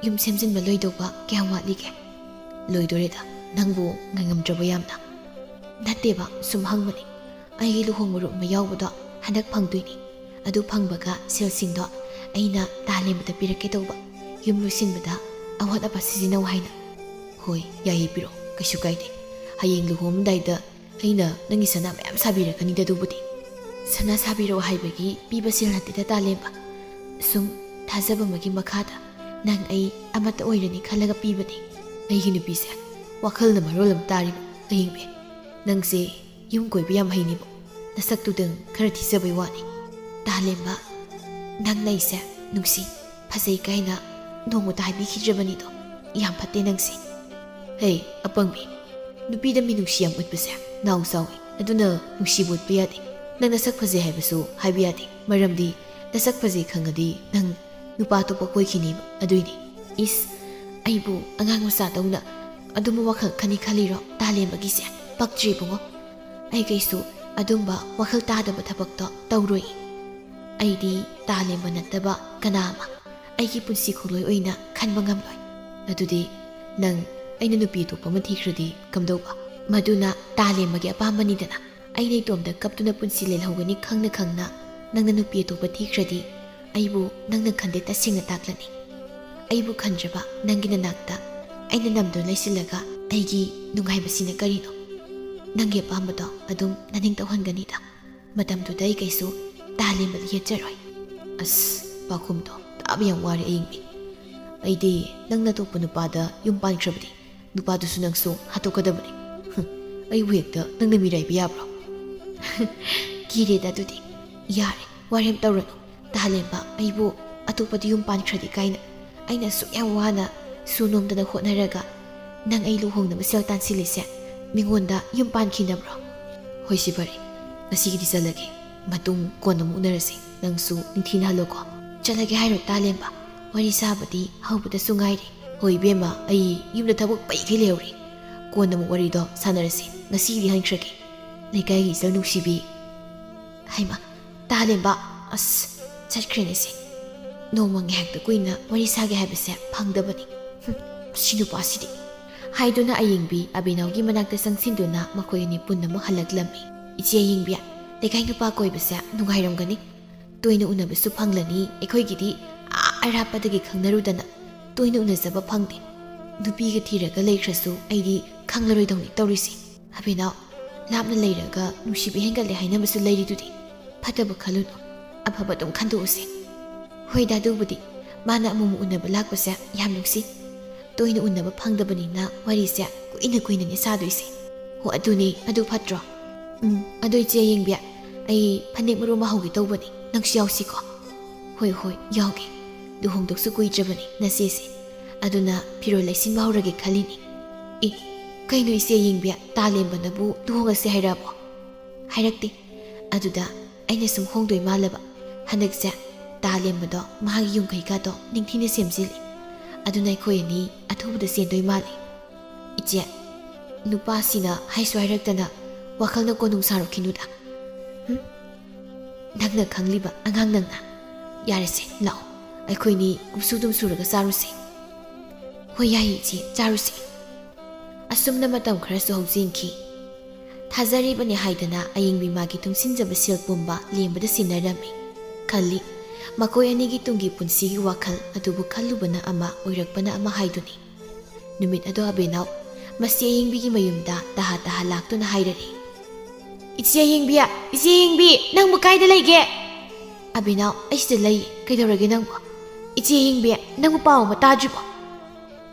ꯌꯨꯝ ꯁꯦꯝꯖꯤꯟꯕ ꯂꯣꯏꯗꯧꯕ ꯀꯌꯥꯝ ꯋꯥꯠꯂꯤꯒꯦ?" "ꯂꯣꯏꯗꯣꯔꯦꯗ, ꯅꯪꯕꯨ ꯉꯥꯏꯉꯝꯗ꯭ꯔꯕ ꯌꯥꯝꯅ?" "ꯅꯠꯇꯦꯕ, ꯁꯨꯝ ꯍꯪꯕꯅꯦ꯫ ꯑꯩꯒꯤ ꯂꯨꯍꯣꯡ ꯃꯔꯨꯞ ꯑꯃ ꯌꯥꯎꯕꯗꯣ ꯍꯟꯗꯛ ꯐꯪꯗꯣꯏꯅꯤ꯫ ꯑꯗꯨ ꯐꯪꯕꯒ ꯁꯦꯜꯁꯤꯡꯗꯣ ꯑꯩꯅ ꯇꯥꯂꯦꯝꯕꯗ ꯄꯤꯔꯛꯀꯦ ꯇꯧꯕ, ꯌꯨꯝ ꯂꯣꯏꯁꯤꯟꯕꯗ ꯑꯋꯥꯠ ꯑꯄꯥ ꯁꯤꯖꯤꯟꯅꯧ ꯍꯥꯏꯅ꯫ ꯍꯣꯏ, ꯌꯥꯏꯌꯦ, ꯄꯤꯔꯛꯑꯣ, ꯀꯩꯁꯨ ꯀꯥꯏꯗꯦ꯫ ꯍꯌꯦꯡ ꯂꯨꯍꯣꯡꯉꯝꯗꯥꯏꯗ ꯑꯩꯅ ꯅꯪꯒꯤ ꯁꯅꯥ ꯃꯌꯥꯝ ꯁꯥꯕꯤꯔꯛꯀꯅꯤꯗ꯫ ꯑꯗꯨꯕꯨꯗꯤ ꯁꯅꯥ ꯁꯥꯕꯤꯔꯛꯑꯣ ꯍꯥꯏꯕꯒꯤ ꯄꯤꯕ ꯁꯦꯜ ꯅꯠꯇꯦꯗ, ꯇꯥꯂꯦꯝꯕ꯫ ꯁꯨꯝ ꯊꯥꯖꯕ ꯑꯃꯒꯤ ꯃꯈꯥꯗ ꯅꯪ ꯑꯩ ꯑꯃꯠꯇ ꯑꯣꯏꯔꯅꯤ ꯈꯜꯂꯒ ꯄꯤꯕꯅꯤ꯫ ꯑꯩꯒꯤ ꯅꯨꯄꯤꯁꯦ ꯋꯥꯈꯜꯅ ꯃꯔꯣꯜ ꯑꯃ ꯇꯥꯔꯤꯕ꯫ ꯑꯌꯤꯡꯕꯤ, ꯅꯪꯁꯦ ꯌꯨꯝ ꯀꯣꯏꯕ ꯌꯥꯝ ꯍꯩꯅꯤꯕꯣ꯫ ꯅꯁꯛꯇꯨꯗꯪ ꯈꯔ ꯊꯤꯖꯕꯩ ꯋꯥꯅꯤ꯫ ꯇꯥꯂꯦꯝꯕ, ꯅꯪꯅ ꯑꯩꯁꯦ ꯅꯨꯡꯁꯤ, ꯐꯖꯩ ꯀꯥꯏꯅ ꯅꯣꯡꯃꯇ ꯍꯥꯏꯕꯤꯈꯤꯗ꯭ꯔꯕꯅꯤꯗꯣ꯫ ꯌꯥꯝ ꯐꯠꯇꯦ ꯅꯪꯁꯦ꯫ ꯍꯦ, ꯑꯄꯪꯕꯤ, ꯅꯨꯄꯤꯗ ꯃꯤꯅꯨꯡꯁꯤ ꯌꯥꯝ ꯎꯠꯄꯁꯦ ꯅꯥꯎ ꯆꯥꯎꯏ꯫ ꯑꯗꯨꯅ ꯅꯨꯡꯁꯤꯕ ꯎꯠꯄ ꯌꯥꯗꯦ꯫ ꯅꯪ ꯅꯁꯛ ꯐꯖꯩ ꯍꯥꯏꯕꯁꯨ ꯍꯥꯏꯕ ꯌꯥꯗꯦ, ꯃꯔꯝꯗꯤ ꯅꯁꯛ ꯐꯖꯩ ꯈꯪꯉꯗꯤ ꯅꯪ ꯅꯨꯄꯥ ꯑꯇꯣꯞꯄ ꯀꯣꯏꯈꯤꯅꯤꯕ, ꯑꯗꯨꯏꯅꯤ꯫ ꯏꯁ, ꯑꯩꯕꯨ ꯑꯉꯥꯡ ꯃꯆꯥꯗꯧꯅ ꯑꯗꯨꯝꯕ ꯋꯥꯈꯜ ꯈꯟꯅꯤ ꯈꯜꯂꯤꯔꯣ? ꯇꯥꯂꯦꯝꯕꯒꯤꯁꯦ ꯄꯛꯇ꯭ꯔꯦ ꯏꯕꯨꯡꯉꯣ꯫ ꯑꯩ ꯀꯩꯁꯨ ꯑꯗꯨꯝꯕ ꯋꯥꯈꯜ ꯇꯥꯗꯕ ꯊꯕꯛꯇꯣ ꯇꯧꯔꯣꯏ꯫ ꯑꯩꯗꯤ ꯇꯥꯂꯦꯝꯕ ꯅꯠꯇꯕ ꯀꯅꯥ ꯑꯃ ꯑꯩꯒꯤ ꯄꯨꯟꯁꯤ ꯈꯣꯡꯂꯣꯏ ꯑꯣꯏꯅ ꯈꯟꯕ ꯉꯝꯂꯣꯏ꯫ ꯑꯗꯨꯗꯤ ꯅꯪ ꯑꯩꯅ ꯅꯨꯄꯤ ꯑꯇꯣꯞꯄ ꯑꯃ ꯊꯤꯈ꯭ꯔꯗꯤ ꯀꯝꯗꯧꯕ? ꯃꯗꯨꯅ ꯇꯥꯂꯦꯝꯕꯒꯤ ꯑꯄꯥꯝꯕꯅꯤꯗꯅ꯫ ꯑꯩꯅ ꯏꯇꯣꯝꯇ ꯀꯞꯇꯨꯅ ꯄꯨꯟꯁꯤ ꯂꯦꯜꯍꯧꯒꯅꯤ ꯈꯪꯅ ꯈꯪꯅ ꯅꯪꯅ ꯅꯨꯄꯤ ꯑꯇꯣꯞꯄ ꯊꯤꯈ꯭ꯔꯗꯤ ꯑꯩꯕꯨ ꯅꯪꯅ ꯈꯟꯗꯦ, ꯇꯁꯦꯡꯅ ꯇꯥꯛꯂꯅꯤ꯫ ꯑꯩꯕꯨ ꯈꯟꯗ꯭ꯔꯕ ꯅꯪꯒꯤ ꯅꯅꯥꯛꯇ ꯑꯩꯅ ꯅꯝꯗꯨꯅ ꯂꯩꯁꯤꯜꯂꯒ ꯑꯩꯒꯤ ꯅꯨꯡꯉꯥꯏꯕꯁꯤꯅ ꯀꯔꯤꯅꯣ? ꯅꯪꯒꯤ ꯑꯄꯥꯝꯕꯗꯣ ꯑꯗꯨꯝ ꯅꯅꯤꯡ ꯇꯧꯍꯟꯒꯅꯤꯗ꯫ ꯃꯇꯝꯗꯨꯗ ꯑꯩ ꯀꯩꯁꯨ ꯇꯥꯂꯦꯝꯕꯗ ꯌꯦꯠꯆꯔꯣꯏ꯫ ꯑꯁ, ꯄꯥꯎꯈꯨꯝꯗꯣ ꯇꯥꯕ ꯌꯥꯝ ꯋꯥꯔꯦ ꯑꯌꯤꯡꯕꯤ꯫ ꯑꯩꯗꯤ ꯅꯪꯅ ꯑꯇꯣꯞꯄ ꯅꯨꯄꯥꯗ ꯌꯨꯝ ꯄꯥꯟꯈ꯭ꯔꯕꯗꯤ ꯅꯨꯄꯥꯗꯨꯁꯨ ꯅꯪꯁꯨ ꯍꯥꯠꯇꯣꯛꯀꯗꯕꯅꯤ꯫ ꯍꯨꯝ, ꯑꯩꯕꯨ ꯍꯦꯛꯇ ꯅꯪꯅ ꯃꯤꯔꯥꯏꯕ ꯌꯥꯕ꯭ꯔꯣ? ꯀꯤꯔꯦꯗ ꯑꯗꯨꯗꯤ꯫ ꯌꯥꯔꯦ, ꯋꯥꯔꯦꯝ ꯇꯧꯔꯅꯨ꯫ ꯇꯥꯂꯦꯝꯕ ꯑꯩꯕꯨ ꯑꯇꯣꯞꯄꯗ ꯌꯨꯝ ꯄꯥꯟꯈ꯭ꯔꯗꯤ ꯀꯥꯏꯅ꯫ ꯑꯩꯅ ꯑꯁꯨꯛ ꯌꯥꯝ ꯋꯥꯅ ꯁꯨ ꯅꯣꯝꯗꯅ ꯍꯣꯠꯅꯔꯒ ꯅꯪ ꯑꯩ ꯂꯨꯍꯣꯡꯅꯕ ꯁꯦꯜ ꯇꯥꯟꯁꯤꯜꯂꯤꯁꯦ ꯃꯤꯉꯣꯟꯗ ꯌꯨꯝ ꯄꯥꯟꯈꯤꯅꯕ꯭ꯔꯣ? ꯍꯣꯏ, ꯁꯤ ꯐꯔꯦ, ꯉꯁꯤꯒꯤꯗꯤ ꯆꯠꯂꯒꯦ꯫ ꯃꯇꯨꯡ ꯀꯣꯟꯅ ꯑꯃꯨꯛ ꯎꯅꯔꯁꯤ꯫ ꯅꯪꯁꯨ ꯅꯤꯡꯊꯤꯅ ꯍꯜꯂꯣꯀꯣ꯫ ꯆꯠꯂꯒꯦ ꯍꯥꯏꯔꯣ ꯇꯥꯂꯦꯝꯕ? ꯋꯥꯔꯤ ꯁꯥꯕꯗꯤ ꯍꯧꯕꯗꯁꯨ ꯉꯥꯏꯔꯤ꯫ ꯍꯣꯏ ꯏꯕꯦꯝꯃ, ꯑꯩ ꯌꯨꯝꯗ ꯊꯕꯛ ꯄꯩꯈꯩ ꯂꯩꯍꯧꯔꯤ꯫ ꯀꯣꯟꯅ ꯑꯃꯨꯛ ꯋꯥꯔꯤꯗꯣ ꯁꯥꯟꯅꯔꯁꯤ꯫ ꯉꯁꯤꯒꯤꯗꯤ ꯍꯟꯈ꯭ꯔꯒꯦ꯫ ꯂꯩꯀꯥꯏꯒꯤ ꯏꯆꯜ ꯅꯨꯡꯁꯤꯕꯤ꯫ ꯍꯩꯃ, ꯇꯥꯂꯦꯝꯕ, ꯑꯁ, ꯆꯠꯈ꯭ꯔꯦꯅꯦ ꯁꯤ꯫ ꯅꯣꯡꯃ ꯉꯥꯏꯍꯥꯛꯇ ꯀꯨꯏꯅ ꯋꯥꯔꯤ ꯁꯥꯒꯦ ꯍꯥꯏꯕꯁꯦ ꯐꯪꯗꯕꯅꯤ꯫ ꯍꯨꯝ, ꯁꯤ ꯅꯨꯄꯥꯁꯤꯗꯤ꯫ ꯍꯥꯏꯗꯨꯅ ꯑꯌꯤꯡꯕꯤ ꯑꯕꯤꯅꯥꯎꯒꯤ ꯃꯅꯥꯛꯇ ꯆꯪꯁꯤꯟꯗꯨꯅ ꯃꯈꯣꯏ ꯑꯅꯤ ꯄꯨꯟꯅ ꯑꯃꯨꯛ ꯍꯜꯂꯛꯂꯝꯃꯤ꯫ ꯏꯆꯦ ꯑꯌꯤꯡꯕꯤ, ꯂꯩꯀꯥꯏ ꯅꯨꯄꯥ ꯀꯣꯏꯕꯁꯦ ꯅꯨꯡꯉꯥꯏꯔꯝꯒꯅꯤ꯫ ꯇꯣꯏꯅ ꯎꯅꯕꯁꯨ ꯐꯪꯂꯅꯤ꯫ ꯑꯩꯈꯣꯏꯒꯤꯗꯤ ꯑꯥ ꯑꯔꯥꯞꯄꯗꯒꯤ ꯈꯪꯅꯔꯨꯗꯅ ꯇꯣꯏꯅ ꯎꯅꯖꯕ ꯐꯪꯗꯦ꯫ ꯅꯨꯄꯤꯒ ꯊꯤꯔꯒ ꯂꯩꯈ꯭ꯔꯁꯨ ꯑꯩꯗꯤ ꯈꯪꯂꯔꯣꯏꯗꯧꯅꯤ ꯇꯧꯔꯤꯁꯦ꯫ ꯑꯕꯦꯅꯥꯎ, ꯂꯥꯞꯅ ꯂꯩꯔꯒ ꯅꯨꯡꯁꯤꯕ ꯍꯦꯟꯒꯠꯂꯦ ꯍꯥꯏꯅꯕꯁꯨ ꯂꯩꯔꯤꯗꯨꯗꯤ꯫ ꯐꯠꯇꯕ ꯈꯜꯂꯨꯅꯨ, ꯑꯐꯕ ꯑꯗꯨꯝ ꯈꯟꯗꯣꯛꯎꯁꯦ꯫ ꯍꯣꯏꯗ, ꯑꯗꯨꯕꯨꯗꯤ ꯃꯥꯅ ꯑꯃꯨꯛꯃꯨꯛ ꯎꯅꯕ ꯂꯥꯛꯄꯁꯦ ꯌꯥꯝ ꯅꯨꯡꯁꯤ꯫ ꯇꯣꯏꯅ ꯎꯅꯕ ꯐꯪꯗꯕꯅꯤꯅ ꯋꯥꯔꯤꯁꯦ ꯀꯨꯏꯅ ꯀꯨꯏꯅꯅꯦ ꯁꯥꯗꯣꯏꯁꯦ꯫ ꯍꯣ, ꯑꯗꯨꯅꯦ, ꯑꯗꯨ ꯐꯠꯇ꯭ꯔꯣ? ꯎꯝ, ꯑꯗꯣ ꯏꯆꯦ ꯑꯌꯦꯡꯕꯤ, ꯑꯩ ꯐꯅꯦꯛ ꯃꯔꯨ ꯑꯃ ꯍꯧꯒꯦ ꯇꯧꯕꯅꯤ, ꯅꯪꯁꯨ ꯌꯥꯎꯁꯤꯀꯣ? ꯍꯣꯏ, ꯍꯣꯏ, ꯌꯥꯎꯒꯦ꯫ ꯂꯨꯍꯣꯡꯗꯧꯁꯨ ꯀꯨꯏꯗ꯭ꯔꯕꯅꯤ ꯅꯆꯦꯁꯦ, ꯑꯗꯨꯅ ꯐꯤꯔꯣꯜ ꯂꯩꯁꯤꯟꯕ ꯍꯧꯔꯒꯦ ꯈꯜꯂꯤꯅꯤ꯫ ꯑꯦ, ꯀꯩꯅꯣ ꯏꯆꯦ ꯑꯌꯦꯡꯕꯤ, ꯇꯥꯂꯦꯝꯕꯅꯕꯨ ꯂꯨꯍꯣꯡꯉꯁꯦ ꯍꯥꯏꯔꯛꯑꯕꯣ? ꯍꯥꯏꯔꯛꯇꯦ꯫ ꯑꯗꯨꯗ ꯑꯩꯅ ꯁꯨꯝ ꯍꯣꯡꯗꯣꯏ ꯃꯥꯜꯂꯕ꯫ ꯍꯟꯗꯛꯁꯦ ꯇꯥꯂꯦꯝꯕꯗꯣ ꯃꯥꯒꯤ ꯌꯨꯝ ꯀꯩꯀꯥꯗꯣ ꯅꯤꯡꯊꯤꯅ ꯁꯦꯝꯖꯤꯜꯂꯤ꯫ ꯑꯗꯨꯅ ꯑꯩꯈꯣꯏ ꯑꯅꯤ ꯑꯊꯨꯕꯗ ꯆꯦꯟꯗꯣꯏ ꯃꯥꯜꯂꯤ꯫ ꯏꯆꯦ, ꯅꯨꯄꯥꯁꯤꯅ ꯍꯥꯏꯁꯨ ꯍꯥꯏꯔꯛꯇꯅ ꯋꯥꯈꯜꯅ ꯀꯣꯅꯨꯡ ꯁꯥꯔꯨꯈꯤꯅꯨꯗ꯫ ꯍꯨꯝ? ꯅꯪꯅ ꯈꯪꯂꯤꯕ ꯑꯉꯥꯡ ꯅꯪꯅ꯫ ꯌꯥꯔꯦꯁꯦ, ꯂꯥꯛꯑꯣ, ꯑꯩꯈꯣꯏꯅꯤ ꯀꯨꯞꯁꯨ ꯑꯗꯨꯝ ꯁꯨꯔꯒ ꯆꯥꯔꯨꯁꯦ꯫ ꯍꯣꯏ, ꯌꯥꯏꯌꯦ ꯏꯆꯦ, ꯆꯥꯔꯨꯁꯦ꯫ ꯑꯁꯨꯝꯅ ꯃꯇꯝ ꯈꯔꯁꯨ ꯍꯧꯖꯤꯟꯈꯤ꯫ ꯊꯥꯖꯔꯤꯕꯅꯤ ꯍꯥꯏꯗꯅ ꯑꯌꯤꯡꯕꯤ ꯃꯥꯒꯤ ꯇꯨꯡꯁꯤꯟꯖꯕ ꯁꯦꯜ ꯄꯨꯝꯕ ꯂꯦꯝꯕꯗ ꯁꯤꯟꯅꯔꯝꯃꯤ꯫ ꯈꯜꯂꯤ, ꯃꯈꯣꯏ ꯑꯅꯤꯒꯤ ꯇꯨꯡꯒꯤ ꯄꯨꯟꯁꯤꯒꯤ ꯋꯥꯈꯜ ꯑꯗꯨꯕꯨ ꯈꯜꯂꯨꯕꯅ ꯑꯃ, ꯑꯣꯏꯔꯛꯄꯅ ꯑꯃ ꯍꯥꯏꯗꯨꯅꯤ꯫ ꯅꯨꯃꯤꯠ ꯑꯗꯣ ꯑꯕꯦꯅꯥꯎ ꯃꯁꯤ ꯑꯌꯤꯡꯕꯤꯒꯤ ꯃꯌꯨꯝꯗ ꯇꯍꯥ ꯇꯍꯥ ꯂꯥꯛꯇꯨꯅ ꯍꯥꯏꯔꯛꯏ꯫ "ꯏꯆꯦ ꯑꯌꯤꯡꯕꯤ, ꯏꯆꯦ ꯑꯌꯤꯡꯕꯤ, ꯅꯪꯕꯨ ꯀꯥꯏꯗ ꯂꯩꯒꯦ?" "ꯑꯕꯦꯅꯥꯎ, ꯑꯩ ꯁꯤꯗ ꯂꯩ꯫ ꯀꯩꯗꯧꯔꯒꯦ ꯅꯪꯕꯨ?" "ꯏꯆꯦ ꯑꯌꯤꯡꯕꯤ, ꯅꯪꯕꯨ ꯄꯥꯎ ꯑꯃ ꯇꯥꯗ꯭ꯔꯤꯕꯣ?"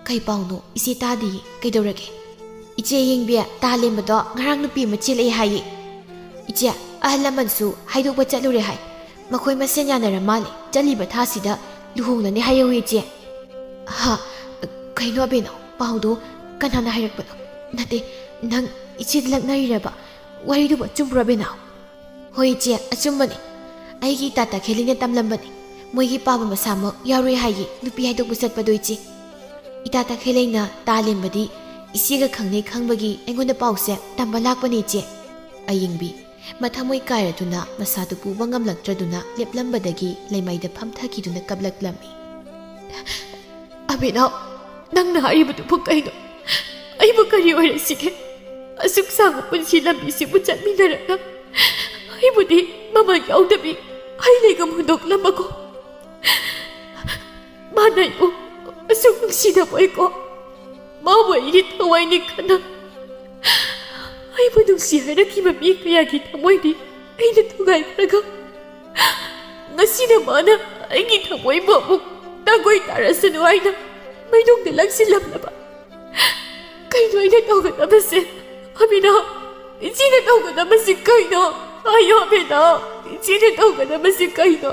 "ꯀꯩ ꯄꯥꯎꯅꯣ? ꯏꯆꯦ ꯇꯥꯗꯤꯌꯦ꯫ ꯀꯩꯗꯧꯔꯒꯦ?" "ꯏꯆꯦ ꯑꯌꯤꯡꯕꯤ, ꯇꯥꯂꯦꯝꯕꯗꯣ ꯉꯔꯥꯡ ꯅꯨꯄꯤ ꯑꯃ ꯆꯦꯜꯂꯛꯑꯦ ꯍꯥꯏꯌꯦ꯫ ꯏꯆꯦ, ꯑꯍꯜ ꯂꯃꯟꯁꯨ ꯍꯥꯏꯗꯣꯛꯄ ꯆꯠꯂꯨꯔꯦ ꯍꯥꯏ꯫ ꯃꯈꯣꯏ ꯃꯁꯦꯟ ꯌꯥꯅꯔ ꯃꯥꯜꯂꯦ꯫ ꯆꯠꯂꯤꯕ ꯊꯥꯁꯤꯗ ꯂꯨꯍꯣꯡꯂꯅꯤ ꯍꯥꯏꯍꯧꯋꯤ ꯏꯆꯦ꯫" "ꯍꯥ? ꯀꯩꯅꯣ ꯑꯕꯦꯅꯥꯎ, ꯄꯥꯎꯗꯣ ꯀꯅꯥꯅ ꯍꯥꯏꯔꯛꯄꯅꯣ? ꯅꯠꯇꯦ, ꯅꯪ ꯏꯆꯦꯗ ꯂꯛꯅꯔꯤꯔꯕ? ꯋꯥꯔꯤꯗꯨꯕꯨ ꯑꯆꯨꯝꯕ꯭ꯔꯣ ꯑꯕꯦꯅꯥꯎ?" "ꯍꯣꯏ ꯏꯆꯦ, ꯑꯆꯨꯝꯕꯅꯤ꯫ ꯑꯩꯒꯤ ꯏꯇꯥ ꯇꯈꯦꯜꯂꯩꯅ ꯇꯝꯂꯝꯕꯅꯤ꯫ ꯃꯣꯏꯒꯤ ꯄꯥꯕ ꯃꯁꯥꯃꯛ ꯌꯥꯎꯔꯨꯏ ꯍꯥꯏꯌꯦ ꯅꯨꯄꯤ ꯍꯥꯏꯗꯣꯛꯄ ꯆꯠꯄꯗꯣ ꯏꯆꯦ꯫ ꯏꯇꯥ ꯇꯈꯦꯜꯂꯩꯅ ꯇꯥꯂꯦꯝꯕꯗꯤ ꯏꯆꯦꯒ ꯈꯪꯅꯩ ꯈꯪꯕꯒꯤ ꯑꯩꯉꯣꯟꯗ ꯄꯥꯎꯁꯦ ꯇꯝꯕ ꯂꯥꯛꯄꯅꯤ ꯏꯆꯦ꯫" ꯑꯌꯤꯡꯕꯤ ꯃꯊꯃꯣꯏ ꯀꯥꯏꯔꯗꯨꯅ ꯃꯁꯥꯗꯨ ꯄꯨꯕ ꯉꯝꯂꯛꯇ꯭ꯔꯗꯨꯅ ꯂꯦꯞꯂꯝꯕꯗꯒꯤ ꯂꯩꯃꯥꯏꯗ ꯐꯝꯊꯈꯤꯗꯨꯅ ꯀꯞꯂꯛꯂꯝꯃꯤ꯫ "ꯑꯕꯦꯅꯥꯎ, ꯅꯪꯅ ꯍꯥꯏꯔꯤꯕꯗꯨꯕꯨ ꯀꯩꯅꯣ? ꯑꯩꯕꯨ ꯀꯔꯤ ꯑꯣꯏꯔꯁꯤꯒꯦ? ꯑꯁꯨꯛ ꯁꯥꯡꯕ ꯄꯨꯟꯁꯤ ꯂꯝꯕꯤꯁꯤꯕꯨ ꯆꯠꯃꯤꯟꯅꯔꯒ ꯑꯩꯕꯨꯗꯤ ꯃꯃꯜ ꯌꯥꯎꯗꯕꯤ ꯑꯩ ꯂꯩꯐꯝ ꯍꯨꯟꯗꯣꯛꯂꯝꯃꯒꯣ꯫ ꯃꯥꯅ ꯑꯩꯕꯨ ꯑꯁꯨꯛ ꯅꯨꯡꯁꯤꯅꯕꯣꯏꯀꯣ꯫ ꯃꯥꯕꯨ ꯑꯩꯒꯤ ꯊꯋꯥꯏꯅꯤ ꯈꯟꯅ, ꯑꯩꯕꯨ ꯅꯨꯡꯁꯤ ꯍꯥꯏꯔꯛꯈꯤꯕ ꯃꯤ ꯀꯌꯥꯒꯤ ꯊꯃꯣꯏꯗꯤ ꯑꯩꯅ ꯊꯨꯒꯥꯏꯈ꯭ꯔꯒ, ꯉꯁꯤꯅ ꯃꯥꯅ ꯑꯩꯒꯤ ꯊꯃꯣꯏꯕꯨ ꯑꯃꯨꯛ ꯇꯥꯡꯒꯣꯏ ꯇꯥꯔꯁꯅꯨ ꯍꯥꯏꯅ ꯃꯩꯅꯨꯡꯗ ꯂꯪꯁꯤꯜꯂꯝꯂꯕ꯫ ꯀꯩꯅꯣ ꯑꯩꯅ ꯇꯧꯒꯗꯕꯁꯦ? ꯑꯕꯤꯅꯥ, ꯏꯆꯦꯅ ꯇꯧꯒꯗꯕꯁꯤ ꯀꯩꯅꯣ? ꯍꯥꯏꯌꯣ ꯑꯕꯤꯅꯥ, ꯏꯆꯦꯅ ꯇꯧꯒꯗꯕꯁꯤ ꯀꯩꯅꯣ?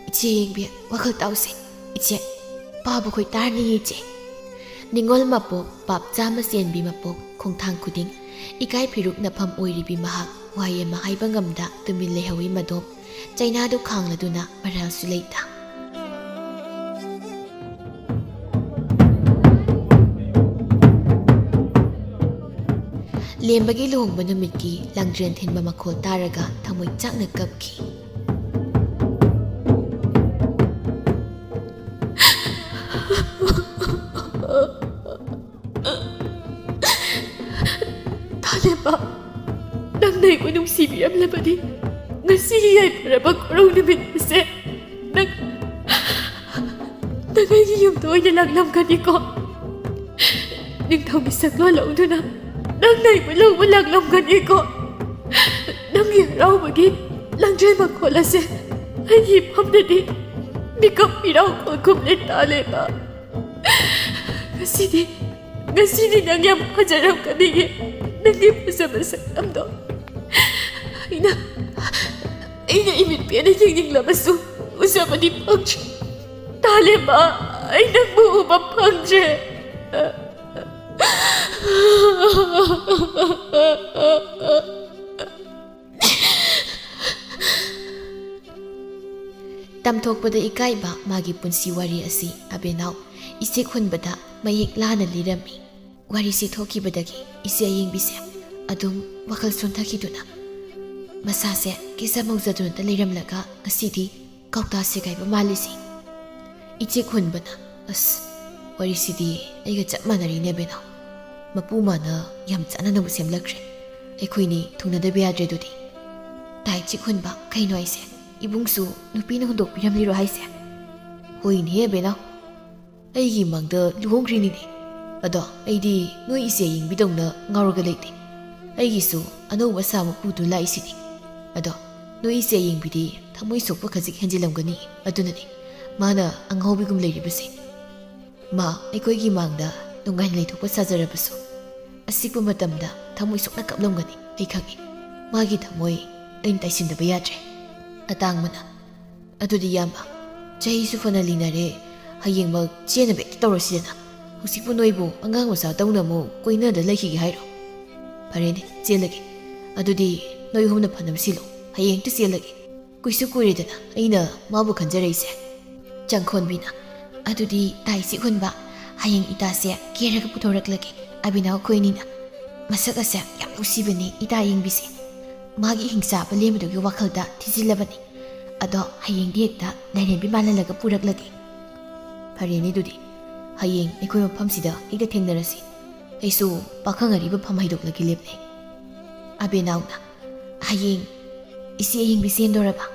ꯏꯆꯦ ꯌꯦꯡꯕꯤ, ꯋꯥꯈꯜ ꯇꯥꯎꯁꯦ꯫ ꯏꯆꯦ, ꯄꯥꯕ ꯈꯣꯏ ꯇꯥꯔꯅꯤ ꯏꯆꯦ꯫ ꯅꯤꯉꯣꯜ ꯃꯄꯣꯛ, ꯄꯥꯞ ꯆꯥꯝꯃ ꯆꯦꯟꯕꯤ ꯃꯄꯣꯛ, ꯈꯣꯡꯊꯥꯡ ꯈꯨꯗꯤꯡ ꯏꯀꯥꯏ ꯐꯤꯔꯨꯛ ꯅꯐꯝ ꯑꯣꯏꯔꯤꯕꯤ ꯃꯍꯥꯛ, ꯋꯥꯍꯩ ꯑꯃ ꯍꯥꯏꯕ ꯉꯝꯗ ꯇꯨꯃꯤꯟ ꯂꯩꯍꯧꯋꯤ ꯃꯗꯣꯝ꯫ ꯆꯩꯅꯥꯗꯨ ꯈꯥꯡꯂꯗꯨꯅ ꯃꯔꯥꯜꯁꯨ ꯂꯩꯇ꯫ ꯂꯦꯝꯕꯒꯤ ꯂꯨꯍꯣꯡꯕ ꯅꯨꯃꯤꯠꯀꯤ ꯂꯥꯡꯗ꯭ꯔꯦꯟ ꯊꯤꯟꯕ ꯃꯈꯣꯜ ꯇꯥꯔꯒ ꯊꯃꯣꯏ ꯆꯥꯛꯅ ꯀꯞꯈꯤ꯫ ꯊꯥꯂꯦꯝꯕ, ꯅꯪꯅ ꯑꯩꯕꯨ ꯅꯨꯡꯁꯤꯕꯤꯔꯝꯂꯕꯗꯤ, ꯉꯁꯤꯒꯤ ꯌꯥꯏꯐꯔꯕ ꯈꯨꯔꯧ ꯅꯨꯃꯤꯠ ꯑꯁꯦ ꯅꯪ, ꯅꯪ ꯑꯩꯒꯤ ꯌꯨꯝꯗ ꯑꯣꯏꯅ ꯂꯥꯛꯂꯝꯒꯅꯤꯀꯣ? ꯅꯤꯡꯊꯧꯒꯤ ꯁꯛꯂꯣꯟ ꯂꯧꯗꯨꯅ ꯅꯪꯅ ꯑꯩꯕꯨ ꯂꯧꯕ ꯂꯥꯛꯂꯝꯒꯅꯤꯀꯣ? ꯅꯪꯒꯤ ꯍꯔꯥꯎꯕꯒꯤ ꯂꯥꯡꯖꯦꯜ ꯃꯈꯣꯜ ꯑꯁꯦ ꯑꯩꯒꯤ ꯏꯐꯝꯗꯗꯤ ꯃꯤꯀꯞ ꯃꯤꯔꯥꯎꯈꯣꯜ ꯈꯨꯝꯂꯦ ꯊꯥꯂꯦꯝꯕ꯫ ꯉꯁꯤꯗꯤ, ꯉꯁꯤꯗꯤ ꯅꯪ ꯌꯥꯝ ꯐꯖꯔꯝꯒꯅꯤꯌꯦ, ꯅꯪꯒꯤ ꯐꯖꯕ ꯁꯛꯇꯝꯗꯣ꯫ ꯑꯩꯅ, ꯑꯩꯅ ꯏꯃꯤꯠ ꯄꯦꯟꯅ ꯌꯦꯡꯅꯤꯡꯂꯕꯁꯨ ꯎꯖꯕꯗꯤ ꯐꯪꯗ꯭ꯔꯦ꯫ ꯊꯥꯂꯦꯝꯕ, ꯑꯩ ꯅꯪꯕꯨ ꯎꯕ ꯐꯪꯗ꯭ꯔꯦ꯫ ꯇꯝꯊꯣꯛꯄꯗ ꯏꯀꯥꯏꯕ ꯃꯥꯒꯤ ꯄꯨꯟꯁꯤ ꯋꯥꯔꯤ ꯑꯁꯤ ꯑꯕꯦꯅꯥꯎ ꯏꯆꯦꯛ ꯍꯨꯟꯕꯗ ꯃꯌꯦꯛ ꯂꯥꯅ ꯂꯤꯔꯝꯃꯤ꯫ ꯋꯥꯔꯤꯁꯤ ꯊꯣꯛꯈꯤꯕꯗꯒꯤ ꯏꯆꯦ ꯑꯌꯦꯡꯕꯤꯁꯦ ꯑꯗꯨꯝ ꯋꯥꯈꯜ ꯁꯣꯟꯊꯈꯤꯗꯨꯅ, ꯃꯁꯥꯁꯦ ꯀꯦꯖ ꯃꯧꯖꯗꯨꯅꯇ ꯂꯩꯔꯝꯂꯒ ꯉꯁꯤꯗꯤ ꯀꯧꯇꯥ ꯁꯦꯒꯥꯏꯕ ꯃꯥꯜꯂꯤꯁꯤ꯫ ꯏꯆꯦꯛ ꯍꯨꯟꯕꯅ, ꯑꯁ, ꯋꯥꯔꯤꯁꯤꯗꯤ ꯑꯩꯒ ꯆꯞ ꯃꯥꯟꯅꯔꯤꯅꯦ, ꯕꯦꯅꯥꯎ꯫ ꯃꯄꯨ ꯃꯥꯅ ꯌꯥꯝ ꯆꯥꯟꯅꯅꯕ ꯁꯦꯝꯂꯛꯈ꯭ꯔꯦ꯫ ꯑꯩꯈꯣꯏꯅꯤ ꯊꯨꯡꯅꯗꯕ ꯌꯥꯗ꯭ꯔꯦ ꯑꯗꯨꯗꯤ꯫ ꯇꯥꯏ ꯆꯤꯛ ꯍꯨꯟꯕ, ꯀꯩꯅꯣ ꯍꯥꯏꯁꯦ? ꯏꯕꯨꯡꯁꯨ ꯅꯨꯄꯤꯅ ꯍꯨꯟꯗꯣꯛꯄꯤꯔꯝꯂꯤꯔꯣ ꯍꯥꯏꯁꯦ? ꯍꯣꯏꯅꯦ, ꯕꯦꯅꯥꯎ꯫ ꯑꯩꯒꯤ ꯃꯥꯡꯗ ꯂꯨꯍꯣꯡꯈ꯭ꯔꯤꯅꯤꯅꯦ꯫ ꯑꯗꯣ ꯑꯩꯗꯤ ꯅꯣꯏ ꯏꯆꯦ ꯌꯦꯡꯕꯤꯗꯧꯅ ꯉꯥꯎꯔꯒ ꯂꯩꯇꯦ꯫ ꯑꯩꯒꯤꯁꯨ ꯑꯅꯧꯕ ꯁꯥ ꯃꯄꯨꯗꯨ ꯂꯥꯛꯏꯁꯤꯅꯤ꯫ ꯑꯗꯣ ꯅꯣꯏ ꯏꯆꯦ ꯌꯦꯡꯕꯤꯗꯤ ꯊꯃꯣꯏ ꯁꯣꯛꯄ ꯈꯖꯤꯛ ꯍꯦꯟꯖꯤꯜꯂꯝꯒꯅꯤ꯫ ꯑꯗꯨꯅꯅꯤ ꯃꯥꯅ ꯑꯉꯥꯎꯕꯤꯒꯨꯝ ꯂꯩꯔꯤꯕꯁꯦ꯫ ꯃꯥ ꯑꯩꯈꯣꯏꯒꯤ ꯃꯥꯡꯗ ꯅꯨꯡꯉꯥꯏꯅ ꯂꯩꯊꯣꯛꯄ ꯁꯥꯖꯔꯕꯁꯨ, ꯑꯁꯤꯛꯄ ꯃꯇꯝꯗ ꯊꯃꯣꯏ ꯁꯣꯛꯅ ꯀꯞꯂꯝꯒꯅꯤ꯫ ꯑꯩ ꯈꯪꯏ꯫ ꯃꯥꯒꯤ ꯊꯃꯣꯏ ꯑꯩꯅ ꯇꯥꯏꯁꯤꯟꯗꯕ ꯌꯥꯗ꯭ꯔꯦ꯫ ꯑꯇꯥꯡꯕꯅ, "ꯑꯗꯨꯗꯤ ꯏꯌꯥꯝꯕ, ꯆꯍꯤꯁꯨ ꯐꯅ ꯂꯤꯅꯔꯦ, ꯍꯌꯦꯡꯃꯛ ꯆꯦꯟꯅꯕ ꯍꯦꯛꯇ ꯇꯧꯔꯁꯤꯗꯅ꯫ ꯍꯧꯖꯤꯛꯄꯨ ꯅꯣꯏꯕꯨ ꯑꯉꯥꯡ ꯃꯆꯥꯗꯧꯅ ꯑꯃꯨꯛ ꯀꯣꯏꯅꯗ ꯂꯩꯈꯤꯒꯦ ꯍꯥꯏꯔꯣ? ꯐꯔꯦꯅꯦ, ꯆꯦꯜꯂꯒꯦ꯫ ꯑꯗꯨꯗꯤ ꯅꯣꯏ ꯑꯍꯨꯝꯅ ꯐꯅꯕ ꯁꯤꯜꯂꯣ, ꯍꯌꯦꯡ ꯍꯦꯛꯇ ꯆꯦꯜꯂꯒꯦ꯫ ꯀꯨꯏꯁꯨ ꯀꯨꯏꯔꯦꯗꯅ ꯑꯩꯅ ꯃꯥꯕꯨ ꯈꯟꯖꯔꯛꯏꯁꯦ꯫" ꯆꯪꯈꯣꯟꯕꯤꯅ, "ꯑꯗꯨꯗꯤ ꯇꯥꯏ ꯆꯤꯛ ꯍꯨꯟꯕ, ꯍꯌꯦꯡ ꯏꯇꯥꯁꯦ ꯀꯦꯔꯒ ꯄꯨꯊꯣꯔꯛꯂꯒꯦ꯫ ꯑꯕꯤꯅꯥꯎ ꯑꯩꯈꯣꯏ ꯑꯅꯤꯅ꯫ ꯃꯁꯛ ꯑꯁꯦ ꯌꯥꯝ ꯅꯨꯡꯁꯤꯕꯅꯤ ꯏꯇꯥ ꯌꯦꯡꯕꯤꯁꯦ꯫ ꯃꯥꯒꯤ ꯍꯤꯡꯆꯥꯕ ꯂꯦꯝꯕꯗꯨꯒꯤ ꯋꯥꯈꯜꯗ ꯊꯤꯖꯤꯜꯂꯕꯅꯤ꯫ ꯑꯗꯣ ꯍꯌꯦꯡꯗꯤ ꯍꯦꯛꯇ ꯂꯥꯏꯔꯦꯝꯕꯤ ꯃꯥꯜꯍꯜꯂꯒ ꯄꯨꯔꯛꯂꯒꯦ꯫" "ꯐꯔꯦꯅꯦ ꯑꯗꯨꯗꯤ, ꯍꯌꯦꯡ ꯑꯩꯈꯣꯏ ꯃꯐꯝꯁꯤꯗ ꯍꯦꯛꯇ ꯊꯦꯡꯅꯔꯁꯤ꯫ ꯑꯩꯁꯨ ꯄꯥꯈꯪ ꯑꯔꯤꯕ ꯐꯝ ꯍꯩꯗꯣꯛꯂꯒꯦ ꯂꯦꯞꯅꯩ꯫" ꯑꯕꯦꯅꯥꯎꯅ, "ꯍꯌꯦꯡ ꯏꯆꯦ ꯑꯌꯤꯡꯕꯤ ꯆꯦꯟꯗꯣꯔꯕ?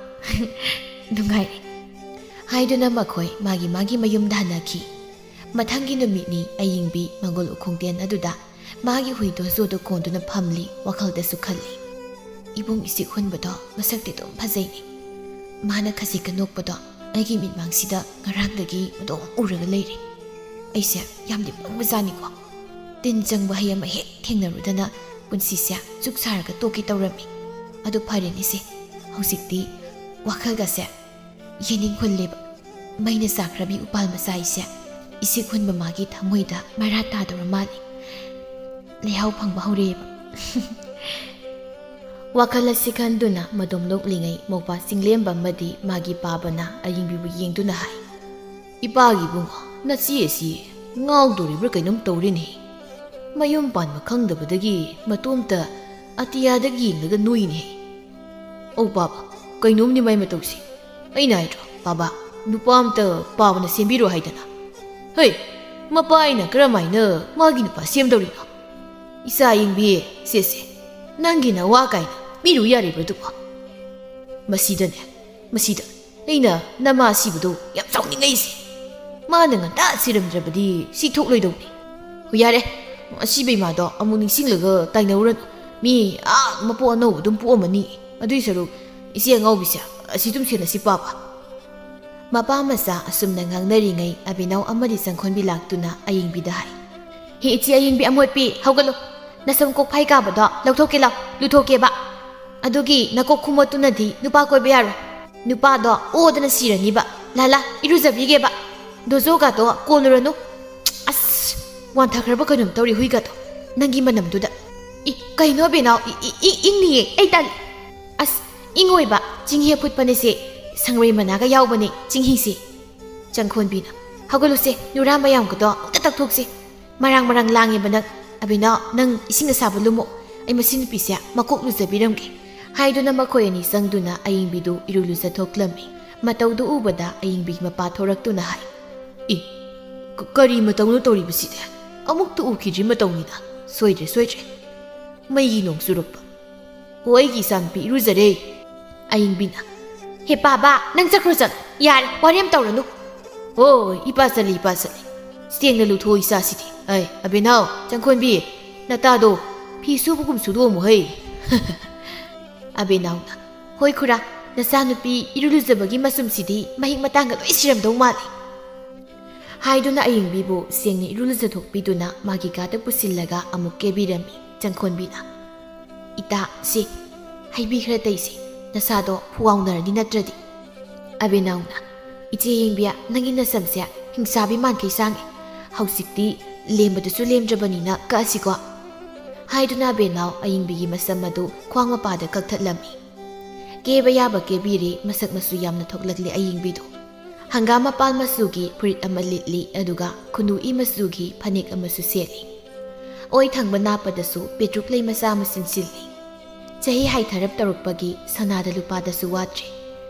ꯅꯨꯡꯉꯥꯏꯔꯦ꯫" ꯍꯥꯏꯗꯨꯅ ꯃꯈꯣꯏ ꯃꯥꯒꯤ ꯃꯥꯒꯤ ꯃꯌꯨꯝꯗ ꯍꯟꯅꯈꯤ꯫ ꯃꯊꯪꯒꯤ ꯅꯨꯃꯤꯠꯅꯤ꯫ ꯑꯌꯤꯡꯕꯤ ꯃꯪꯒꯣꯜ ꯎꯈꯣꯡꯇꯦꯟ ꯑꯗꯨꯗ ꯃꯥꯒꯤ ꯍꯨꯏꯗꯣ ꯖꯣꯗꯣ ꯀꯣꯟꯗꯨꯅ ꯐꯝꯂꯤ꯫ ꯋꯥꯈꯜꯗꯁꯨ ꯈꯜꯂꯤ, "ꯏꯕꯨꯡ ꯏꯆꯤꯛ ꯍꯨꯟꯕꯗꯣ ꯃꯁꯛꯇꯤ ꯑꯗꯨꯝ ꯐꯖꯩꯅꯦ꯫ ꯃꯥꯅ ꯈꯖꯤꯛꯀ ꯅꯣꯛꯄꯗꯣ ꯑꯩꯒꯤ ꯃꯤꯠꯃꯥꯡꯁꯤꯗ ꯉꯔꯥꯡꯗꯒꯤ ꯑꯗꯨꯝ ꯎꯔꯒ ꯂꯩꯔꯦ꯫ ꯑꯩꯁꯦ ꯌꯥꯝꯗꯤ ꯄꯪꯕꯖꯥꯠꯅꯤꯀꯣ꯫ ꯇꯤꯟ ꯆꯪꯕ ꯍꯩ ꯑꯃ ꯍꯦꯛ ꯊꯦꯡꯅꯔꯨꯗꯅ ꯄꯨꯟꯁꯤꯁꯦ ꯆꯨꯛ ꯁꯥꯔꯒ ꯇꯣꯛꯀꯦ ꯇꯧꯔꯝꯃꯤ꯫ ꯑꯗꯨ ꯐꯔꯦꯅꯦꯁꯦ, ꯍꯧꯖꯤꯛꯇꯤ ꯋꯥꯈꯜꯒꯁꯦ ꯌꯦꯅꯤꯡ ꯍꯨꯜꯂꯦꯕ꯫ ꯃꯩꯅ ꯆꯥꯛꯈ꯭ꯔꯕꯤ ꯎꯄꯥꯜ ꯃꯆꯥ ꯑꯩꯁꯦ ꯏꯆꯤꯛ ꯍꯨꯟꯕ ꯃꯥꯒꯤ ꯊꯃꯣꯏꯗ ꯃꯩꯔꯥ ꯇꯥꯗꯧꯔ ꯃꯥꯜꯂꯤ꯫ ꯂꯩꯍꯥꯎ ꯐꯪꯕ ꯍꯧꯔꯛꯑꯦꯕ꯫" ꯋꯥꯈꯜ ꯑꯁꯤ ꯈꯟꯗꯨꯅ ꯃꯗꯣꯝ ꯅꯣꯛꯂꯤꯉꯩ ꯃꯧꯄꯥ ꯆꯤꯡꯂꯦꯝꯕ ꯑꯃꯗꯤ ꯃꯥꯒꯤ ꯄꯥꯕꯅ ꯑꯌꯤꯡꯕꯤꯕꯨ ꯌꯦꯡꯗꯨꯅ ꯍꯥꯏ, "ꯏꯄꯥꯒꯤ ꯏꯕꯨꯡꯉꯣ, ꯅꯆꯦ ꯑꯁꯤ ꯉꯥꯎꯗꯣꯔꯤꯕ꯭ꯔꯥ ꯀꯩꯅꯣꯝ ꯇꯧꯔꯦꯅꯦ꯫ ꯃꯌꯨꯝ ꯄꯥꯟꯕ ꯈꯪꯗꯕꯗꯒꯤ ꯃꯇꯣꯝꯇ ꯑꯇꯤꯌꯥꯗ ꯌꯦꯡꯂꯒ ꯅꯣꯏꯅꯦ꯫ ꯑꯧ ꯄꯥꯕ, ꯀꯩꯅꯣꯝꯅꯤ ꯃꯥꯏ ꯃꯇꯧꯁꯤ꯫ ꯑꯩꯅ ꯍꯥꯏꯗ꯭ꯔꯣ ꯄꯥꯕ, ꯅꯨꯄꯥ ꯑꯝꯇ ꯄꯥꯕꯅ ꯁꯦꯝꯕꯤꯔꯣ ꯍꯥꯏꯗꯅ꯫ ꯍꯩ, ꯃꯄꯥ ꯑꯩꯅ ꯀꯔꯝꯍꯥꯏꯅ ꯃꯥꯒꯤ ꯅꯨꯄꯥ ꯁꯦꯝꯗꯧꯔꯤꯅꯣ? ꯏꯆꯥ ꯌꯦꯡꯕꯤ, ꯁꯦ ꯁꯦ, ꯅꯪꯒꯤ ꯅꯋꯥ ꯀꯥꯏꯅ ꯄꯤꯔꯨ ꯌꯥꯔꯤꯕ꯭ꯔꯥ ꯑꯗꯨꯕꯣ? ꯃꯁꯤꯗꯅꯦ, ꯃꯁꯤꯗ ꯑꯩꯅ ꯅꯃꯥ ꯁꯤꯕꯗꯣ ꯌꯥꯝ ꯁꯥꯎꯅꯤꯡꯉꯛꯏꯁꯦ꯫ ꯃꯥꯅ ꯉꯟꯇꯥ ꯁꯤꯔꯝꯗ꯭ꯔꯕꯗꯤ ꯁꯤ ꯊꯣꯛꯂꯣꯏꯗꯧꯅꯤ꯫ ꯍꯣꯏ, ꯌꯥꯔꯦ, ꯑꯁꯤꯕ ꯏꯃꯥꯗꯣ ꯑꯃꯨꯛ ꯅꯤꯡꯁꯤꯡꯂꯒ ꯇꯥꯏꯅꯧꯔꯅꯨ꯫ ꯃꯤ ꯑꯥ ꯃꯄꯣ ꯑꯅꯧꯕ ꯑꯗꯨꯝ ꯄꯣꯛꯑꯝꯃꯅꯤ꯫ ꯑꯗꯨꯏ ꯁꯔꯨꯛ ꯏꯆꯦ ꯑꯉꯥꯎꯕꯤꯁꯦ ꯑꯁꯤ ꯑꯗꯨꯝ ꯁꯦꯟꯅꯁꯤ ꯄꯥꯕ꯫ ꯃꯄꯥ ꯃꯆꯥ ꯑꯁꯨꯝꯅ ꯉꯥꯡꯅꯔꯤꯉꯩ ꯑꯕꯤꯅꯥꯎ ꯑꯃꯗꯤ ꯆꯪꯈꯣꯟꯕꯤ ꯂꯥꯛꯇꯨꯅ ꯑꯌꯤꯡꯕꯤꯗ ꯍꯥꯏ, "ꯍꯦ ꯏꯆꯦ ꯑꯌꯤꯡꯕꯤ ꯑꯃꯣꯠꯄꯤ, ꯍꯧꯒꯠꯂꯣ꯫ ꯅꯁꯝ ꯀꯣꯛꯐꯥꯏ ꯀꯥꯕꯗꯣ ꯂꯧꯊꯣꯛꯀꯦ ꯂꯥꯎ, ꯂꯨꯊꯣꯛꯀꯦꯕ꯫ ꯑꯗꯨꯒꯤ ꯅꯀꯣꯛ ꯈꯨꯃꯣꯠꯇꯨꯅꯗꯤ ꯅꯨꯄꯥ ꯀꯣꯏꯕ ꯌꯥꯔꯣꯏ꯫ ꯅꯨꯄꯥꯗꯣ ꯑꯣꯗꯅ ꯁꯤꯔꯅꯤꯕ꯫ ꯂꯥ ꯂꯥ, ꯏꯔꯨꯖꯕꯤꯒꯦꯕ꯫ ꯗꯣꯖꯣꯒꯥꯗꯣ ꯀꯣꯜꯂꯨꯔꯅꯨ꯫ ꯑꯁ, ꯋꯥꯟꯊꯈ꯭ꯔꯕ ꯀꯩꯅꯣꯝ ꯇꯧꯔꯤ ꯍꯨꯏꯒꯗꯣ꯫ ꯅꯪꯒꯤ ꯃꯅꯝꯗꯨꯗ꯫ ꯏ, ꯀꯩꯅꯣ ꯑꯕꯤꯅꯥꯎ? ꯏ, ꯏ, ꯏ, ꯏꯪꯅꯤꯌꯦ, ꯑꯩ ꯇꯜꯂꯤ꯫ ꯑꯁ, ꯏꯪꯉꯣꯏꯕ, ꯆꯤꯡꯍꯤ ꯑꯐꯨꯠꯄꯅꯦꯁꯦ꯫ ꯁꯪꯔꯩ ꯃꯅꯥꯒ ꯌꯥꯎꯕꯅꯦ ꯆꯤꯡꯍꯤꯁꯦ꯫" ꯆꯪꯈꯣꯟꯕꯤꯅ, "ꯍꯧꯒꯠꯂꯨꯁꯦ, ꯅꯨꯔꯥ ꯃꯌꯥꯝꯒꯗꯣ ꯑꯝꯇ ꯇꯛꯊꯣꯛꯁꯦ꯫ ꯃꯔꯥꯡ ꯃꯔꯥꯡ ꯂꯥꯡꯉꯦꯕ ꯅꯪ꯫ ꯑꯕꯤꯅꯥꯎ, ꯅꯪ ꯏꯁꯤꯡ ꯑꯁꯥꯕ ꯂꯨꯝꯃꯣ꯫ ꯑꯩ ꯃꯁꯤ ꯅꯨꯄꯤꯁꯦ ꯃꯀꯣꯛ ꯂꯨꯖꯕꯤꯔꯝꯒꯦ꯫" ꯍꯥꯏꯗꯨꯅ ꯃꯈꯣꯏ ꯑꯅꯤ ꯆꯪꯗꯨꯅ ꯑꯌꯤꯡꯕꯤꯗꯨ ꯏꯔꯨ ꯂꯨꯖꯊꯣꯛꯂꯝꯃꯤ꯫ ꯃꯇꯧꯗꯨ ꯎꯕꯗ ꯑꯌꯤꯡꯕꯤꯒꯤ ꯃꯄꯥ ꯊꯣꯔꯛꯇꯨꯅ ꯍꯥꯏ, "ꯏ, ꯀ-, ꯀꯔꯤ ꯃꯇꯧꯅꯣ ꯇꯧꯔꯤꯕꯁꯤꯗꯤ? ꯑꯃꯨꯛꯇ ꯎꯈꯤꯗ꯭ꯔꯤ ꯃꯇꯧꯅꯤꯗ꯫ ꯁꯣꯏꯗ꯭ꯔꯦ, ꯁꯣꯏꯗ꯭ꯔꯦ꯫ ꯃꯩꯒꯤ ꯅꯣꯡ ꯆꯨꯔꯛꯄ꯫ ꯑꯣ, ꯑꯩꯒꯤ ꯏꯆꯥꯅꯨꯄꯤ ꯏꯔꯨꯖꯔꯦ꯫" ꯑꯌꯤꯡꯕꯤꯅ, "ꯍꯦ ꯄꯥꯕ, ꯅꯪ ꯆꯠꯈ꯭ꯔꯣ, ꯆꯠꯂꯣ꯫ ꯌꯥꯔꯦ, ꯋꯥꯔꯦꯝ ꯇꯧꯔꯅꯨ꯫" "ꯍꯣꯏ, ꯏꯄꯥ ꯆꯠꯂꯤ, ꯏꯄꯥ ꯆꯠꯂꯤ꯫ ꯁꯦꯡꯅ ꯂꯨꯊꯣꯛꯑꯣ ꯏꯆꯥꯁꯤꯗꯤ꯫ ꯑꯩ, ꯑꯕꯦꯅꯥꯎ, ꯆꯪꯈꯣꯟꯕꯤ, ꯅꯇꯥꯗꯣ ꯐꯤ ꯁꯨꯕꯒꯨꯝ ꯁꯨꯗꯣꯛꯑꯝꯃꯨ ꯍꯩ꯫" ꯑꯕꯦꯅꯥꯎꯅ, "ꯍꯣꯏ ꯈꯨꯔꯥ, ꯅꯆꯥꯅꯨꯄꯤ ꯏꯔꯨ ꯂꯨꯖꯕꯒꯤ ꯃꯆꯨꯝꯁꯤꯗꯤ ꯃꯍꯤꯛ ꯃꯇꯥꯡꯒ ꯂꯣꯏ ꯁꯤꯔꯝꯗꯧ ꯃꯥꯜꯂꯤ꯫" ꯍꯥꯏꯗꯨꯅ ꯑꯌꯤꯡꯕꯤꯕꯨ ꯁꯦꯡꯅ ꯏꯔꯨ ꯂꯨꯖꯊꯣꯛꯄꯤꯗꯨꯅ ꯃꯥꯒꯤ ꯀꯥꯗ ꯄꯨꯁꯤꯜꯂꯒ ꯑꯃꯨꯛ ꯀꯦꯕꯤꯔꯝꯃꯤ꯫ ꯆꯪꯈꯣꯟꯕꯤꯅ, "ꯏꯇꯥ, ꯁꯦ, ꯍꯩꯕꯤ ꯈꯔ ꯇꯩꯁꯦ, ꯅꯁꯥꯗꯣ ꯐꯨꯋꯥꯎꯅꯔꯅꯤ ꯅꯠꯇ꯭ꯔꯗꯤ꯫" ꯑꯕꯦꯅꯥꯎꯅ, "ꯏꯆꯦ ꯌꯦꯡꯕꯤ, ꯅꯪꯒꯤ ꯅꯁꯝꯁꯦ ꯍꯤꯡꯆꯥꯕꯤ ꯃꯥꯟꯈꯩ ꯁꯥꯡꯉꯦ꯫ ꯍꯧꯖꯤꯛꯇꯤ ꯂꯦꯝꯕꯗꯨꯁꯨ ꯂꯦꯝꯗ꯭ꯔꯕꯅꯤꯅ ꯀꯛꯑꯁꯤꯀꯣ꯫" ꯍꯥꯏꯗꯨꯅ ꯑꯕꯦꯅꯥꯎ ꯑꯌꯤꯡꯕꯤꯒꯤ ꯃꯁꯝ ꯑꯗꯨ ꯈ꯭ꯋꯥꯡ ꯃꯄꯥꯗ ꯀꯛꯊꯠꯂꯝꯃꯤ꯫ ꯀꯦꯕ ꯌꯥꯕ ꯀꯦꯕꯤꯔꯦ, ꯃꯁꯛ ꯃꯆꯨ ꯌꯥꯝꯅ ꯊꯣꯛꯂꯛꯂꯦ ꯑꯌꯤꯡꯕꯤꯗꯨ꯫ ꯍꯪꯒꯥꯝ ꯃꯄꯥꯟ ꯃꯆꯨꯒꯤ ꯐꯨꯔꯤꯠ ꯑꯃ ꯂꯤꯠꯂꯤ, ꯑꯗꯨꯒ ꯈꯨꯅꯨ ꯏ ꯃꯆꯨꯒꯤ ꯐꯅꯦꯛ ꯑꯃꯁꯨ ꯁꯦꯠꯂꯤ꯫ ꯑꯣꯏ ꯊꯪꯕ ꯅꯥꯞꯄꯗꯁꯨ ꯄꯦꯇ꯭ꯔꯨꯛ ꯂꯩ ꯃꯆꯥ ꯑꯃ ꯆꯤꯟꯁꯤꯜꯂꯤ꯫ ꯆꯍꯤ ꯍꯥꯏꯊꯔꯞ ꯇꯧꯔꯛꯄꯒꯤ ꯁꯅꯥꯗ ꯂꯨꯄꯥꯗꯁꯨ ꯋꯥꯠꯇ꯭ꯔꯦ꯫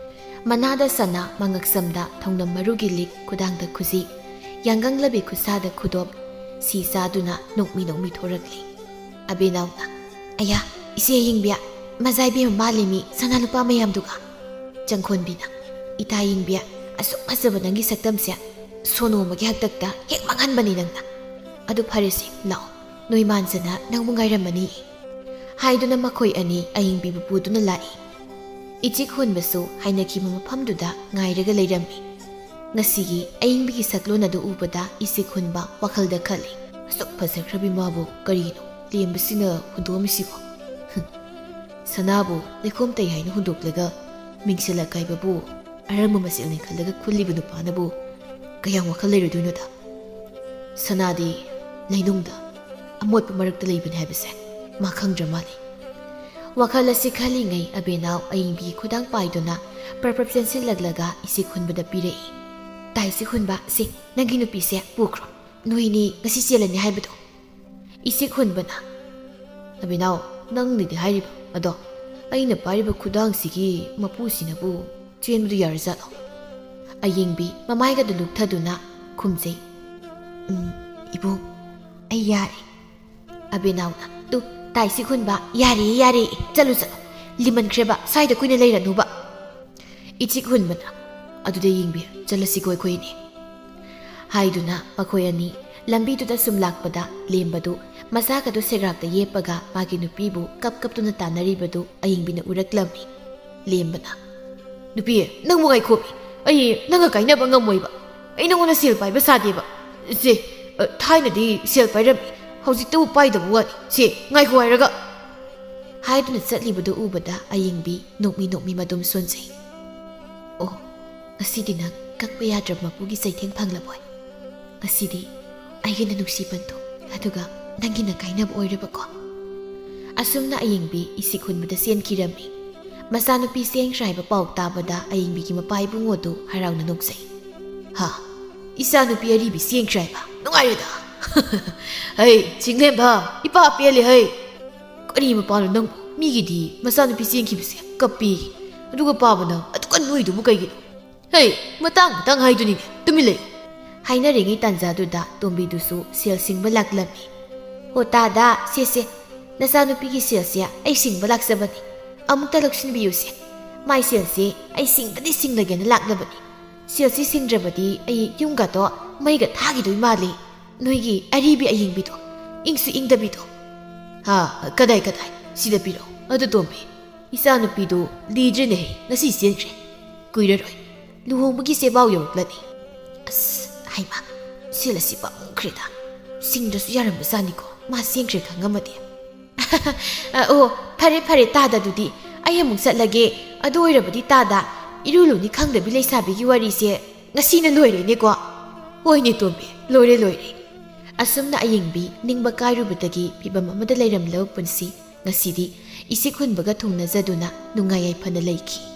ꯃꯅꯥꯗ ꯁꯅꯥ, ꯃꯉꯛꯁꯝꯗ ꯊꯧꯅꯝ ꯃꯔꯨꯒꯤ ꯂꯤꯛ, ꯈꯨꯗꯥꯡꯗ ꯈꯨꯖꯤ, ꯌꯥꯡꯒꯪꯂꯕꯤ ꯈꯨꯠꯁꯥꯗ ꯈꯨꯗꯣꯞ ꯁꯤ ꯆꯥꯗꯨꯅ ꯅꯣꯛꯃꯤ ꯅꯣꯛꯃꯤ ꯊꯣꯔꯛꯂꯤ꯫ ꯑꯕꯦꯅꯥꯎꯅ, "ꯑꯌꯥ, ꯏꯆꯦ ꯑꯌꯤꯡꯕꯤ, ꯃꯖꯥ ꯏꯕꯦꯝꯃ ꯃꯥꯜꯂꯤꯃꯤ ꯁꯅꯥ ꯂꯨꯄꯥ ꯃꯌꯥꯝꯗꯨꯒ?" ꯆꯪꯈꯣꯟꯕꯤꯅ, "ꯏꯇꯥ ꯑꯌꯤꯡꯕꯤ, ꯑꯁꯨꯛ ꯐꯖꯕ ꯅꯪꯒꯤ ꯁꯛꯇꯝꯁꯦ ꯁꯣꯅꯣ ꯑꯃꯒꯤ ꯍꯥꯛꯇꯛꯇ ꯍꯦꯛ ꯃꯥꯡꯍꯟꯕꯅꯤ ꯅꯪꯅ꯫ ꯑꯗꯨ ꯐꯔꯦꯁꯦ, ꯂꯥꯛꯑꯣ, ꯅꯣꯏ ꯃꯥꯟꯁꯅ ꯅꯪꯕꯨ ꯉꯥꯏꯔꯝꯃꯅꯤ" ꯍꯥꯏꯗꯨꯅ ꯃꯈꯣꯏ ꯑꯅꯤ ꯑꯌꯤꯡꯕꯤꯕꯨ ꯄꯨꯗꯨꯅ ꯂꯥꯛꯏ꯫ ꯏꯆꯤꯛ ꯍꯨꯟꯕꯁꯨ ꯍꯥꯏꯅꯈꯤꯕ ꯃꯐꯝꯗꯨꯗ ꯉꯥꯏꯔꯒ ꯂꯩꯔꯝꯃꯤ꯫ ꯉꯁꯤꯒꯤ ꯑꯌꯤꯡꯕꯤꯒꯤ ꯁꯛꯂꯣꯟ ꯑꯗꯨ ꯎꯕꯗ ꯏꯆꯤꯛ ꯍꯨꯟꯕ ꯋꯥꯈꯜꯗ ꯈꯜꯂꯤ, "ꯑꯁꯨꯛ ꯐꯖꯈ꯭ꯔꯕꯤ ꯃꯥꯕꯨ ꯀꯔꯤꯅꯣ ꯂꯦꯝꯕꯁꯤꯅ ꯍꯨꯟꯗꯣꯛꯑꯝꯃꯤꯁꯤꯕꯣ? ꯍꯨꯝ, ꯁꯅꯥꯕꯨ ꯂꯩꯈꯣꯝ ꯇꯩ ꯍꯥꯏꯅ ꯍꯨꯟꯗꯣꯛꯂꯒ ꯃꯤꯡꯁꯦꯜ ꯑꯀꯥꯏꯕꯕꯨ ꯑꯔꯪꯕ ꯃꯆꯦꯠꯅꯤ ꯈꯜꯂꯒ ꯈꯨꯜꯂꯤꯕ ꯅꯨꯄꯥꯅꯕꯨ ꯀꯌꯥꯝ ꯋꯥꯈꯜ ꯂꯩꯔꯨꯗꯣꯏꯅꯣꯗ? ꯁꯅꯥꯗꯤ ꯂꯩꯅꯨꯡꯗ ꯑꯃꯣꯠꯄ ꯃꯔꯛꯇ ꯂꯩꯕꯅꯤ ꯍꯥꯏꯕꯁꯦ ꯃꯥ ꯈꯪꯗ꯭ꯔ ꯃꯥꯜꯂꯦ"꯫ ꯋꯥꯈꯜ ꯑꯁꯤ ꯈꯜꯂꯤꯉꯩ ꯑꯕꯦꯅꯥꯎ ꯑꯌꯤꯡꯕꯤꯒꯤ ꯈꯨꯗꯥꯡ ꯄꯥꯏꯗꯨꯅ ꯄ꯭ꯔꯞ ꯄ꯭ꯔꯞ ꯆꯦꯟꯁꯤꯜꯂꯛꯂꯒ ꯏꯆꯤꯛ ꯍꯨꯟꯕꯗ ꯄꯤꯔꯛꯏ꯫ "ꯇꯥ ꯏꯆꯤꯛ ꯍꯨꯟꯕ, ꯁꯤ ꯅꯪꯒꯤ ꯅꯨꯄꯤꯁꯦ ꯄꯨꯈ꯭ꯔꯣ, ꯅꯣꯏꯅꯤ ꯉꯁꯤ ꯆꯦꯜꯂꯅꯤ ꯍꯥꯏꯕꯗꯣ"꯫ ꯏꯆꯤꯛ ꯍꯨꯟꯕꯅ, "ꯑꯕꯦꯅꯥꯎ, ꯅꯪꯅꯗꯤ ꯍꯥꯏꯔꯤꯕ, ꯑꯗꯣ ꯑꯩꯅ ꯄꯥꯏꯔꯤꯕ ꯈꯨꯗꯥꯡꯁꯤꯒꯤ ꯃꯄꯨꯁꯤꯅꯕꯨ ꯆꯦꯟꯕꯗꯨ ꯌꯥꯔꯖꯥꯠꯂꯣ?" ꯑꯌꯤꯡꯕꯤ ꯃꯃꯥꯏꯒꯗꯨ ꯂꯨꯛꯊꯗꯨꯅ ꯈꯨꯝꯖꯩ, "ꯎꯝ, ꯏꯕꯨꯡ, ꯑꯩ ꯌꯥꯔꯦ"꯫ ꯑꯕꯦꯅꯥꯎꯅ, "ꯇꯨ, ꯇꯥ ꯏꯆꯤꯛ ꯍꯨꯟꯕ, ꯌꯥꯔꯦ, ꯌꯥꯔꯦ, ꯆꯠꯂꯨ, ꯆꯠꯂꯨ, ꯂꯤꯃꯟꯈ꯭ꯔꯦꯕ, ꯁ꯭ꯋꯥꯏꯗ ꯀꯨꯏꯅ ꯂꯩꯔꯅꯨꯕ"꯫ ꯏꯆꯤꯛ ꯍꯨꯟꯕꯅ, "ꯑꯗꯨꯗꯤ ꯑꯌꯤꯡꯕꯤ, ꯆꯠꯂꯁꯤꯀꯣ ꯑꯩꯈꯣꯏ ꯑꯅꯤ" ꯍꯥꯏꯗꯨꯅ ꯃꯈꯣꯏ ꯑꯅꯤ ꯂꯝꯕꯤꯗꯨꯗ ꯁꯨꯝ ꯂꯥꯛꯄꯗ ꯂꯦꯝꯕꯗꯨ ꯃꯆꯥꯒꯗꯨ ꯁꯦꯒ꯭ꯔꯥꯛꯇ ꯌꯦꯞꯄꯒ ꯃꯥꯒꯤ ꯅꯨꯄꯤꯕꯨ ꯀꯞ ꯀꯞꯇꯨꯅ ꯇꯥꯟꯅꯔꯤꯕꯗꯨ ꯑꯌꯤꯡꯕꯤꯅ ꯎꯔꯛꯂꯝꯃꯤ꯫ ꯂꯦꯝꯕꯅ, "ꯅꯨꯄꯤ, ꯅꯪꯕꯨ ꯉꯥꯏꯈꯣꯃꯤ, ꯑꯩ ꯅꯪꯒ ꯀꯥꯏꯅꯕ ꯉꯝꯃꯣꯏꯕ꯫ ꯑꯩ ꯅꯪꯉꯣꯟꯗ ꯁꯦꯜ ꯄꯥꯏꯕ ꯁꯥꯗꯦꯕ꯫ ꯁꯦ, ꯑ, ꯊꯥꯏꯅꯗꯤ ꯁꯦꯜ ꯄꯥꯏꯔꯝꯃꯤ, ꯍꯧꯖꯤꯛꯇꯕꯨ ꯄꯥꯏꯗꯕ ꯋꯥꯅꯤ꯫ ꯁꯦ, ꯉꯥꯏꯈꯣ ꯍꯥꯏꯔꯒ" ꯍꯥꯏꯗꯨꯅ ꯆꯠꯂꯤꯕꯗꯨ ꯎꯕꯗ ꯑꯌꯤꯡꯕꯤ ꯅꯣꯛꯃꯤ ꯅꯣꯛꯃꯤ ꯃꯗꯨꯝ ꯁꯣꯟꯖꯩ꯫ "ꯑꯣ, ꯉꯁꯤꯗꯤ ꯅꯪ ꯀꯛꯄ ꯌꯥꯗ꯭ꯔꯕ ꯃꯄꯨꯒꯤ ꯆꯩꯊꯦꯡ ꯐꯪꯂꯕꯣꯏ? ꯉꯁꯤꯗꯤ ꯑꯩꯒꯤꯅ ꯅꯨꯡꯁꯤꯕꯟꯗꯣ, ꯑꯗꯨꯒ ꯅꯪꯒꯤꯅ ꯀꯥꯏꯅꯕ ꯑꯣꯏꯔꯕꯀꯣ?" ꯑꯁꯨꯝꯅ ꯑꯌꯤꯡꯕꯤ ꯏꯆꯤꯛ ꯍꯨꯟꯕꯗ ꯆꯦꯟꯈꯤꯔꯝꯃꯤ꯫ ꯃꯆꯥꯅꯨꯄꯤ ꯆꯦꯟꯈ꯭ꯔꯦ ꯍꯥꯏꯕ ꯄꯥꯎ ꯇꯥꯕꯗ ꯑꯌꯤꯡꯕꯤꯒꯤ ꯃꯄꯥ ꯏꯕꯨꯡꯉꯣꯗꯨ ꯍꯔꯥꯎꯅ ꯅꯣꯛꯆꯩ꯫ "ꯍꯥ? ꯏꯆꯥꯅꯨꯄꯤ ꯑꯔꯤꯕꯤ ꯆꯦꯟꯈ꯭ꯔꯦ ꯍꯥꯏꯕ? ꯅꯨꯡꯉꯥꯏꯔꯦꯗ!" "ꯍꯩ, ꯆꯤꯡꯂꯦꯝꯕ, ꯏꯄꯥ ꯄꯦꯜꯂꯦ ꯍꯩ! ꯀꯔꯤ ꯃꯄꯥꯅꯣ ꯅꯪꯕꯨ? ꯃꯤꯒꯤꯗꯤ ꯃꯆꯥꯅꯨꯄꯤ ꯆꯦꯟꯈꯤꯕꯁꯦ ꯀꯞꯄꯤ, ꯑꯗꯨꯒ ꯄꯥꯕꯅ ꯑꯗꯨꯛ ꯀꯟꯅ ꯅꯣꯏꯗꯨꯕꯨ ꯀꯩꯒꯤꯅꯣ? ꯍꯩ, ꯃꯇꯥꯡ ꯃꯇꯥꯡ ꯍꯥꯏꯗꯨꯅꯤꯅꯦ, ꯇꯨꯃꯤꯟ ꯂꯩꯌꯨ!" ꯍꯥꯏꯅꯔꯤꯉꯩ ꯇꯥꯟꯖꯥꯗꯨꯗ ꯇꯣꯝꯕꯤꯗꯨꯁꯨ ꯁꯦꯜ ꯁꯤꯡꯕ ꯂꯥꯛꯂꯝꯃꯤ꯫ "ꯍꯣ ꯇꯥꯗ, ꯁꯦ ꯁꯦ, ꯅꯆꯥꯅꯨꯄꯤꯒꯤ ꯁꯦꯜꯁꯦ ꯑꯩ ꯁꯤꯡꯕ ꯂꯥꯛꯆꯕꯅꯤ꯫ ꯑꯃꯨꯛꯇ ꯂꯧꯁꯤꯟꯕꯤꯌꯨꯁꯦ꯫ ꯃꯥꯏ ꯁꯦꯜꯁꯦ ꯑꯩ ꯁꯤꯡꯕꯗꯤ ꯁꯤꯡꯂꯒꯦꯅ ꯂꯥꯛꯂꯕꯅꯤ꯫ ꯁꯦꯜꯁꯤ ꯁꯤꯡꯗ꯭ꯔꯕꯗꯤ ꯑꯩ ꯌꯨꯝꯒꯗꯣ ꯃꯩꯒ ꯊꯥꯈꯤꯗꯣꯏ ꯃꯥꯜꯂꯤ꯫ ꯅꯣꯏꯒꯤ ꯑꯔꯤꯕꯤ ꯑꯌꯤꯡꯕꯤꯗꯣ, ꯏꯪꯁꯨ ꯏꯪꯗꯕꯤꯗꯣ꯫" "ꯍꯥ, ꯀꯗꯥꯏ, ꯀꯗꯥꯏ? ꯁꯤꯗ ꯄꯤꯔꯛꯑꯣ꯫ ꯑꯗꯨ ꯇꯣꯝꯕꯤ, ꯏꯆꯥꯅꯨꯄꯤꯗꯨ ꯂꯤꯗ꯭ꯔꯦꯅꯦꯍꯦ, ꯉꯁꯤ ꯆꯦꯟꯈ꯭ꯔꯦ꯫ ꯀꯨꯏꯔꯔꯣꯏ꯫ ꯂꯨꯍꯣꯡꯕꯒꯤ ꯆꯦꯕꯥꯎ ꯌꯧꯔꯛꯂꯅꯤ꯫" "ꯑꯁ, ꯍꯩꯃꯥ, ꯁꯦꯜ ꯑꯁꯤ ꯄꯥꯝꯃꯨꯈ꯭ꯔꯦꯗ꯫ ꯁꯤꯡꯗ꯭ꯔꯁꯨ ꯌꯥꯔꯝꯕꯖꯥꯠꯅꯤꯀꯣ, ꯃꯥ ꯆꯦꯟꯈ꯭ꯔꯦ ꯈꯪꯉꯝꯃꯗꯤ꯫" "ꯑ, ꯑꯣ, ꯐꯔꯦ, ꯐꯔꯦ, ꯇꯥꯗ, ꯑꯗꯨꯗꯤ ꯑꯩ ꯑꯃꯨꯛ ꯆꯠꯂꯒꯦ꯫ ꯑꯗꯨ ꯑꯣꯏꯔꯕꯗꯤ ꯇꯥꯗ, ꯏꯔꯨ ꯂꯨꯅꯤ ꯈꯪꯗꯕꯤ ꯂꯩꯁꯥꯕꯤꯒꯤ ꯋꯥꯔꯤꯁꯦ ꯉꯁꯤꯅ ꯂꯣꯏꯔꯦꯅꯦꯀꯣ꯫" "ꯍꯣꯏꯅꯦ ꯇꯣꯝꯕꯤ, ꯂꯣꯏꯔꯦ, ꯂꯣꯏꯔꯦ꯫" ꯑꯁꯨꯝꯅ ꯑꯌꯤꯡꯕꯤ ꯅꯤꯡꯕ ꯀꯥꯏꯔꯨꯕꯗꯒꯤ ꯐꯤꯕꯝ ꯑꯃꯗ ꯂꯩꯔꯝꯂꯕ ꯄꯨꯟꯁꯤ ꯉꯁꯤꯗꯤ ꯏꯁꯤꯛ ꯍꯨꯟꯕꯒ ꯊꯨꯡꯅꯖꯗꯨꯅ ꯅꯨꯡꯉꯥꯏ ꯌꯥꯏꯐꯅ ꯂꯩꯈꯤ꯫